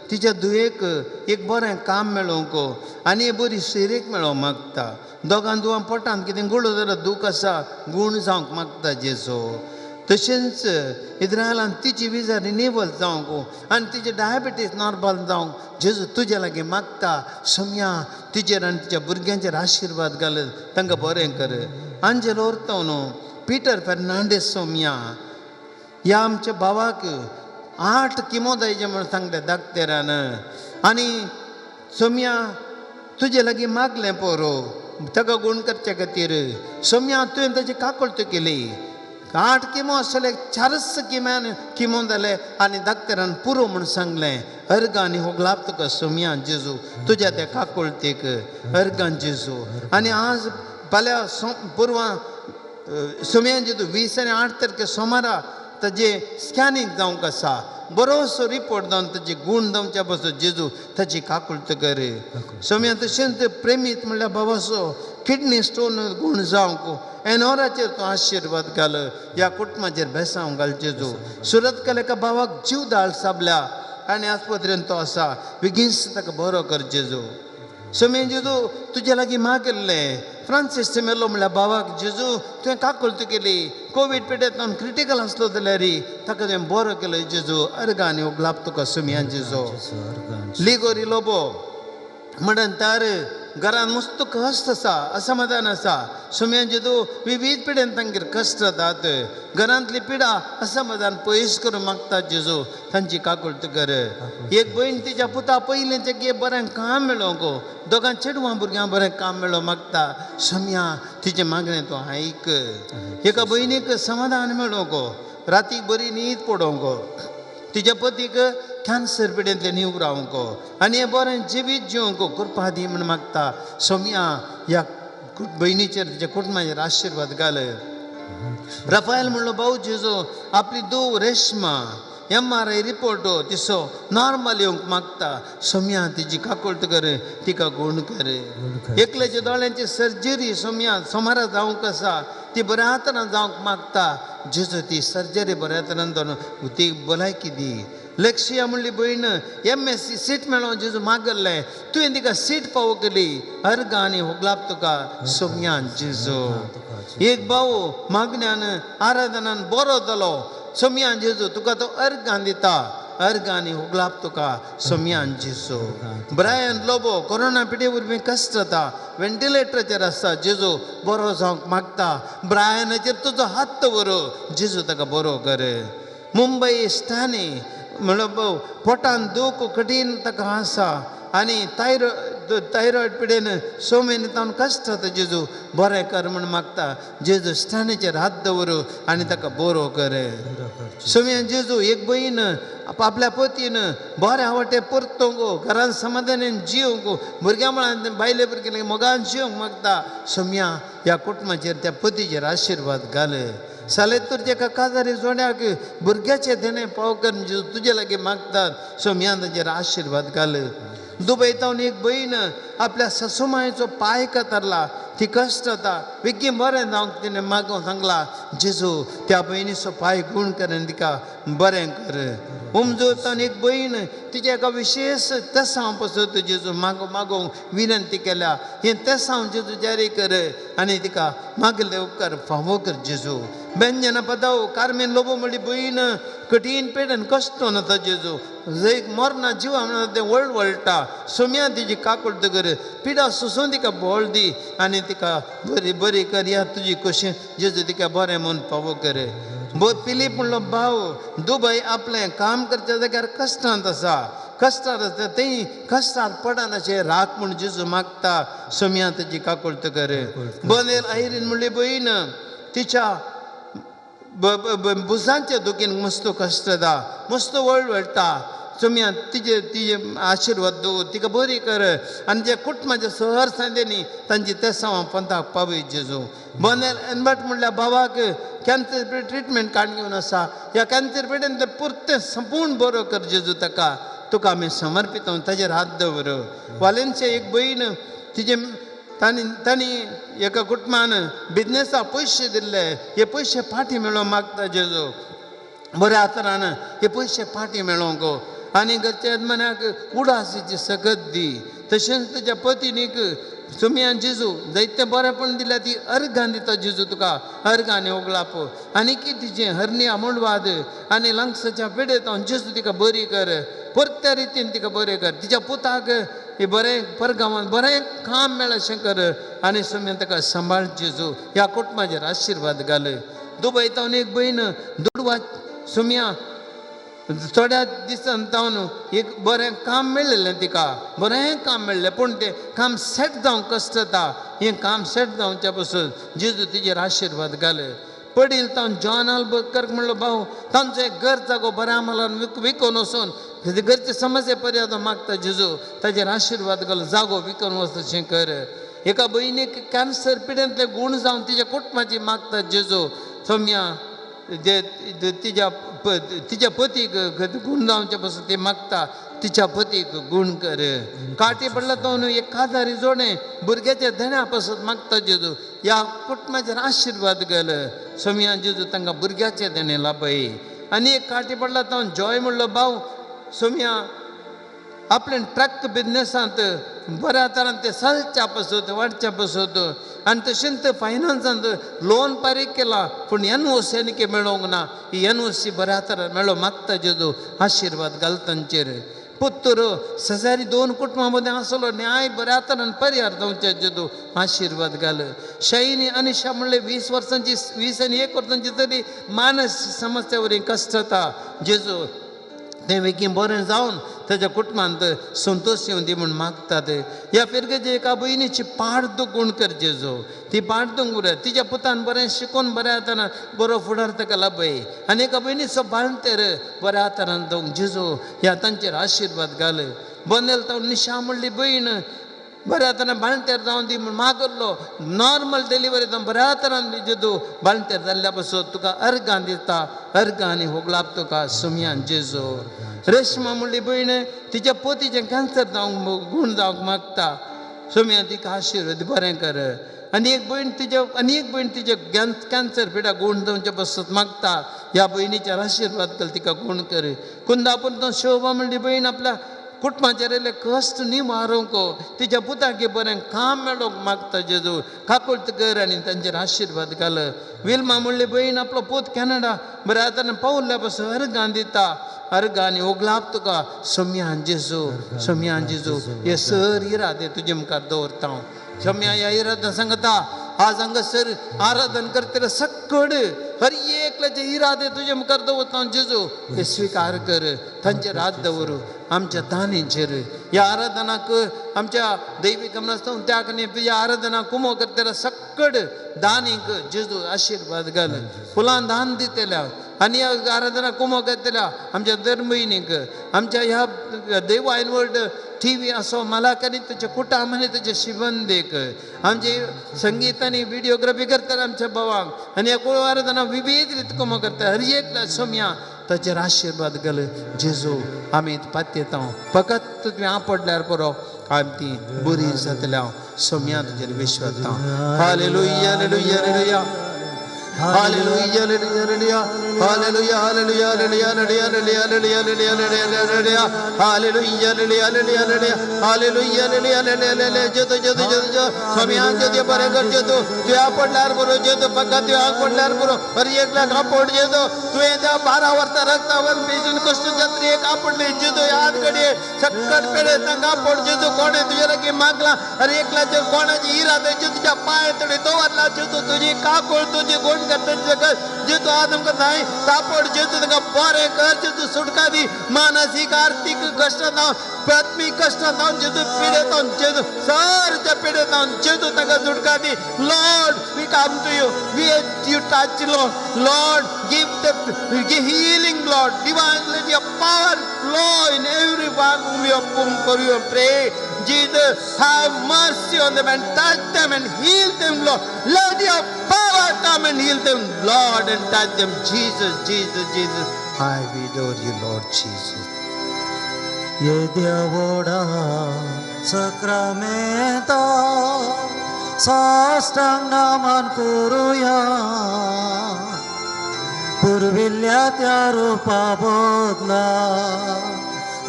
तिच्या धुवेक एक बरें काम मेळोवंक आनी एक बरी सिरेक मेळोवंक मागता. दोगां दुवां पोटांत कितें गुळो जाल्यार दूख आसा, गूण जावंक मागता जेजू. तशेंच इज्रायलान तिची विजा रिन्युअल जावंक आनी तिचे डायबिटीज नॉर्मल जावंक जेजू तुज्या लागीं मागता सोम्या. तिचेर आनी तिच्या भुरग्यांचेर आशिर्वाद घाल, तांकां बरें कर. आंजेल ओरतो न्हू पिटर फेर्नांडीस सोम्या, ह्या आमच्या भावाक 8 किमो जायचे म्हूण सांगलें दाक्तेरान. आनी सोम्या तुजे लागीं मागलें पोरो ताका गूण करचे खातीर. सोम्या तुवें ताची काकळत केली. 8 किमो आसले, 4 किम्यान किमो जाले आनी दाक्तेरान पुरो म्हूण सांगलें. अर्गां आनी हो ग्लाब तुका सोम्या जेजू तुज्या त्या काकुळतेक, अर्गां जेजू. आनी आज फाल्यां पुर्वां सोम्या जेजू 20 आनी 8 तारखे सोमारा ताजे स्कॅनिंग जावंक आसा. बरोसो रिपोर्ट जावन ताजे गूण जावच्या पासून जेजू ताची काकुळत कर सोम्या. तशेंच प्रेमीत म्हणल्यार बाबाचो किडनी स्टोन गूण जावंक एनोराचेर तूं आशिर्वाद घाल, ह्या कुटुंबाचेर बेसांव घाल जेजू. सुरत केल्या भावाक जीव दाळ साबल्या आनी आस्पत्रेन तो आसा, बेगीनच ताका बरो कर जेजू. सोम्या जेजू तुजे लागीं मागिल्लें फ्रांसीस मेलो म्हणल्यार भावाक जेजू तुवें काकुळत केली. कोवीड पिड्यांत क्रिटिकल आसलो जाल्यार ताका तुवें बरो केलो जेजू. अर्गां आनी उगलाप तुका सोम्या जेजू. लिगोरी लोबो म्हणून तार घरान मस्त कश्ट आसा, असमाधान आसा. सोम्यान जेजू विविध पिडेन तांगेर कश्ट जातात. घरांतली पिडा असमाधान पयस करूंक मागता जेजू, तांची काकुळट कर. एक भयण तिच्या पुता पयलें गे बरें काम मेळोंक, दोगां चेडवां भुरग्यांक बरें काम मेळोवंक मागता. सोम्या तिचें मागणें तूं आयक. एका भयणीक समाधान मेळोंक, रातीक बरी न्हीद पडोवंक, तिच्या पतीक कॅन्सर पिडेंतलें न्हीव रावंक आनी हें बरें जिवीत जिवंक कृपा दी म्हूण मागता. सोम्या ह्या भयणीचेर तिच्या कुटुंबाचेर आशिर्वाद घाल. रफायल म्हणलो भाऊ जेजू आपली धूव रेश्मा MRI report तिसो नॉर्मल येवंक मागता. सोम्या तिजी काकुळट कर, तिका गूण कर. एकल्याच्या दोळ्यांची सर्जरी सोम्या सोमारा जावंक आसा, ती बऱ्या तरान जावंक मागता. जेजू ती सर्जरी बऱ्या तरान जावन ती भलायकी दी. लक्ष्या म्हणली भयण MSc seat मेळोवन जेजू मागल्लें, तुवें तिका सीट पावो केली. अर्गां आनी होगलाप तुका सोम्यान जेजू. एक भाव मागण्यान आराधनान बरो जालो. सोम्यान जेजू तुका तो अर्गां दिता. अर्गां आनी होगलाप तुका सोम्यान जेजू. ब्रायन लोबो कोरोना पिडे वरवीं कश्ट जाता, वेंटिलेटराचेर आसता. जेजू बरो जावंक मागता. ब्रायनाचेर तुजो हात दवर, जेजू ताका बरो कर. मुंबय स्टानी म्हणलो भाव पोटान दूख कठीण ताका आसा आनी थायरॉयड पिडेन 6 म्हयने तावन कश्ट जाता. जेजू बरें कर म्हूण मागता. जेजू स्टानीचेर हात दवर आनी ताका बरो कर. सोम्या जेजू एक भयण आपल्या पतीन बरें आवटे परतोवंक, घरान समाधानान जिवंक, भुरग्यां म्हळ्यार बायले भुरग्यांक मोगान जिवंक मागता. सोम्या ह्या कुटुंबाचेर त्या पतीचेर आशिर्वाद घाल. सालेतूर जेका काजारी जोड्याक भुरग्याचे देणें पाव कर तुजे लागीं मागतात. सोम्या तांचेर आशिर्वाद घाल. दुबय तावन एक भयण आपल्या ससुमायचो पांय कातरला, ती कश्ट जाता, बेगीन बरें जावंक तिणें मागूंक सांगला. जेजू त्या भयणीचो पांय गूण कर आनी तिका बरें कर. उमजूर तावन एक भयण तिच्या एका विशेश तेसांव पसत जेजू मागूंक विनंती केल्या. हें तेसांव जेजू जारी कर आनी तिका मागले उपकार फावो कर जेजू. व्यंजना पदाव कार्मेन लोबो म्हणली भयण कठीण पेडन कश्ट नता जेजू, एक मरना जिवा म्हणून तें वळवळटा. सोम्या तिजी काकुळट कर, पिडा सोसून तिका बोळ दी आनी तिका बरी बरी कर. ह्या तुजी कशी जेजू तिका बरें म्हूण पावो कर. पिलीप म्हणलो भाव दुबय आपलें काम करच्या जाग्यार कश्टांत आसा, कश्टार आसता, थंय कश्टार पडनाशें राख म्हूण जेजू मागता. सोम्या तिजी काकुळट कर. बनेल आयरीन म्हणली भयण तिच्या भुजांच्या दुखीन मस्त कश्ट जाता, मस्त वळवळटा. सोम्या तिजे तिजे आशिर्वाद दवर, तिका बरी कर आनी जे कुटुंबाचे सहर सांदेनी तांची तेसांव पंथाक पावय जेजू. बनेल एनबट म्हणल्यार भावाक कॅन्सर ट्रिटमेंट काडून घेवन आसा, ह्या कॅन्सर पेडेन तें पुरतें संपूर्ण बरो कर जेजू. ताका तुका आमी समर्पित ताजेर हात दवर. वालेन्सिया एक भयण तिजे तांणी तांणी एका कुटुंबान बिजनेसा पयशे दिल्ले, हे पयशे फाटीं मेळोवंक मागता जेजू. बऱ्या तरान हे पयशे फाटीं मेळोवंक आनी घरच्या यजमान्याक उडासीची सकत दी. तशेंच तुज्या पतीनीक सोम्यान जेजू जायतें बरेंपण दिल्या, ती अर्गां दिता जेजू तुका. अर्गां आनी ओगलाप आनी की तिजें हरणी आमोणवाद आनी लंग्साच्या पिडेत जेजू तिका बरी कर, परत्या रितीन तिका बरें कर. तिच्या पुताक हे बरें परगांवांत बरें काम मेळशें कर आनी सोम्यान ताका सांबाळ जेजू. ह्या कुटुंबाचेर आशिर्वाद घाल. दुबय तावन एक भयण दुडवा सोम्या थोड्या दिसान तावन एक बरें काम मेळिल्लें, तिका बरें काम मेळ्ळें, पूण तें काम सेट जावंक कश्ट जाता. हें काम सेट जावच्या पसून जेजू तिजेर आशिर्वाद घाल. पडील तावन जॉन आल्बकर्क म्हणलो भाव तांचो एक घर जागो बऱ्या मालान विकून वचून घरचे समस्या पर्याय मागता जेजू, ताजेर आशिर्वाद घाल, जागो विकून वच अशें कर. एका भयणीक कॅन्सर पिडेंतले गूण जावन तिच्या कुटुंबाची मागता जेजू. सोम्या जे तिच्या तिच्या पतीक गूण जावचे पसून ती मागता, तिच्या पतीक गूण कर. काटी पडला तो न्हू एक काजारी जोडे भुरग्याच्या देण्या पासून मागता जेजू. ह्या कुटुंबाचेर आशिर्वाद घाल. सोम्या जेजू तांकां भुरग्याचें देणें लाभय. आनी एक काटी पडला तो जॉय म्हणलो भाव सोम्या आपले ट्रक बिजनेसांत बऱ्या तरान ते चलच्या पसत वाडच्या पसत आनी तशेंच फायनान्सांत लोन फारीक केला, पूण NOC आनी मेळोवंक ना. ही NOC बऱ्या तरान मेळो मागता जेजू, आशिर्वाद घाल तांचेर. पुत्तूर शेजारी दोन कुटुंबां मदें आसलो न्याय बऱ्या तरान परिहार जावचे जेजू आशिर्वाद घाल. शैनी अनिशा म्हणले 20 वर्सांची 20 आनी 1 वर्सांची तरी मानस समस्या वरी कश्टता जेजू तें बेगीन बरें जावन ताच्या कुटुंबांत संतोश येवन दी म्हूण मागतात. ह्या फिरगेचे एका भयणीची पाड गुण कर जेजू ती पाड उरत तिच्या पुतान बरें शिकोवन बऱ्या हातान बरो फुडार ताका लाभय आनी एका भयणीचो बाळंतेर बऱ्या हातान दवरूंक जेजू ह्या तांचेर आशिर्वाद घाल. बनेल तो निशा म्हणली भयण बऱ्या हातान बाळंतेर जावन दी म्हूण मागल्लो नॉर्मल डिलिव्हरी जावन बऱ्या तरान जेजू बाळंतेर जाल्ल्या पासून तुका अर्गां दिता अर्गां आनी होगलाप तुका सुमयान जेजू. रेशमा म्हणली भयण तिच्या पोतीचें कॅन्सर जावंक गूण जावंक मागता सोम्या तिका आशिर्वाद बरें कर. आनी एक भयण तिच्या आनी एक भयण तिच्या कॅन्सर पिडा गूण जावचे पासून मागता ह्या भयणीचेर आशिर्वाद कर तिका गूण कर. कुंदापूर तो शोभा म्हणली भयण आपल्या कुटुंबाचेर येयल्ले कश्ट निवारूंक तिच्या पुताक बरें काम मेळोवंक मागता जेजू काकुळट कर आनी तांचेर आशिर्वाद घाल. विल्मा म्हणली भयण आपलो पूत कॅनडा बऱ्या हातान पावल्या पासून अर्गां दिता अर्गां आनी ओगलाप तुका सोम्यान जेजू सोम्यान जेजू हे सर इरादे तुजे मुखार दवरता हांव. सोम्या ह्या इरादा सांगता आज हांगासर आराधन करतले सक्कड हर एकल्याचे इरादे तुजे मुखार दवरता जेजू ते स्विकार कर तांचेर हात दवर आमच्या दानीचेर. ह्या आराधनाक आमच्या दैवी गमनास्तावन त्या तुज्या आराधना कुमो करतले सक्कड दानीक जेजू आशिर्वाद घाल. फुलां दान दितल्या आनी ह्या आराधना कुमो करतल्या आमच्या धर्मयनीक आमच्या ह्या देवायन वर्ल्ड टी व्ही असो मालाक आनी ताच्या कुटाम आनी ताच्या शिबंदेक आमचे संगीत आनी विडियोग्राफी करतात आमच्या भावांक आनी ह्या कुळ आराधना विविध रीत कुमो करता हर एक सोम्या ताचेर आशिर्वाद घाल जेजू. आमी पातयेता फकत तुवें आपडल्यार पुरो आमी ती बरी जातल्या सोम्या तुजेर विश्वास. Hallelujah hallelujah hallelujah hallelujah hallelujah hallelujah hallelujah hallelujah hallelujah hallelujah hallelujah hallelujah hallelujah hallelujah hallelujah hallelujah hallelujah. जेतो जेतो जेतो स्वामी जेतो बरें कर जेतो तुवें आपडल्यार पुरो जेतो फकत तुवें आपडल्यार पुरो हर एक लाख आपड जेतो तुवें त्या 12 वर्सां रक्तावर बेजून कश्ट जात्री एक आपडली जेतो याद घडये सक्कट पेडे तांकां आपड जेतो कोणें तुजे लागीं मागलां हर एकल्याचेर कोणाची इरादे जेतो तुज्या पांय तडी दवरला जेतो तुजी काकूळ तुजी गुण जेतू आज आमकां न्हय तापड जेतू तांकां बरें कर जेतू सुटका दी मानसीक आर्थीक कश्ट जावन आत्मीक कश्ट जावन जेतू पिडेत जेतू सारच्या पिडेत जेतू तांकां सुटका दी. Lord we come to you we you touch Lord Lord give the give healing Lord divine let your power flow in everyone whom you for you pray. Jesus, have mercy on them and touch them and heal them, Lord. Let your power come and heal them, Lord, and touch them. Jesus, Jesus, Jesus, I adore you, Lord Jesus. येद्या व्हडा सक्रामेंता साष्टांग नमन करुया पुर्विल्ल्या त्या रुपा बदला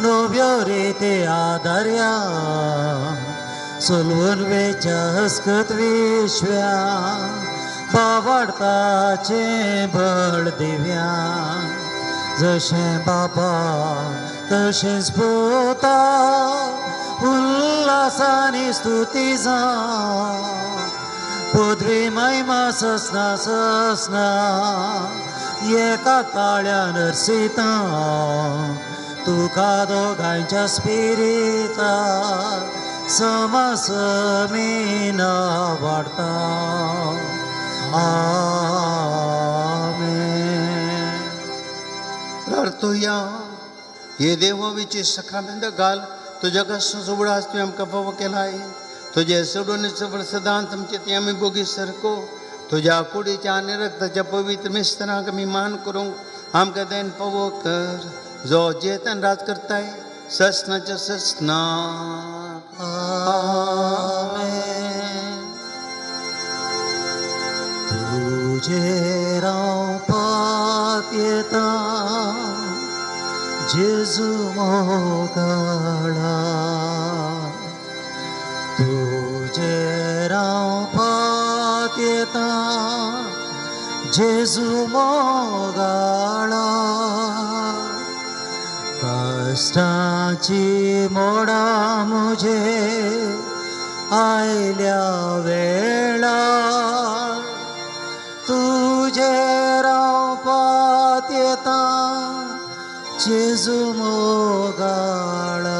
नव्यो रिती आदार्या सोलवून वेच्या हस्कत विश्व्या बावडताचें बळ दिव्या जशें बाबा तशेंच पुता उल्हासानी स्तुती जावं पदवी महिमा ससना ससना एका ताळ्यान अरसिता तुका दोगांयच्या स्पिरिता समसमीना वाडता. आमेन. प्रार्थुया. हे देवाविची सक्रामेंत घाल तुज्या कश्टाचो उगडास तुवें आमकां फावो केलाय तुजे सोडून सफळ सदांच आमचे ते आमी भोगी सारको तुज्या कुडीच्या आनी रक्ताच्या पवित्र मिस्तरांक आमी मान करूंक आमकां देन फावो कर जो जेतन राज करताय ससनाच्या ससना. आमेन. तुजेर हांव पातयेता जेजू मोगाळा तुजेर हांव पातयेता जेजू मोगाळा. कश्टांची मोडां म्हजे आयल्या वेळार तुजेर हांव पातयेता जेजू मोगाळा.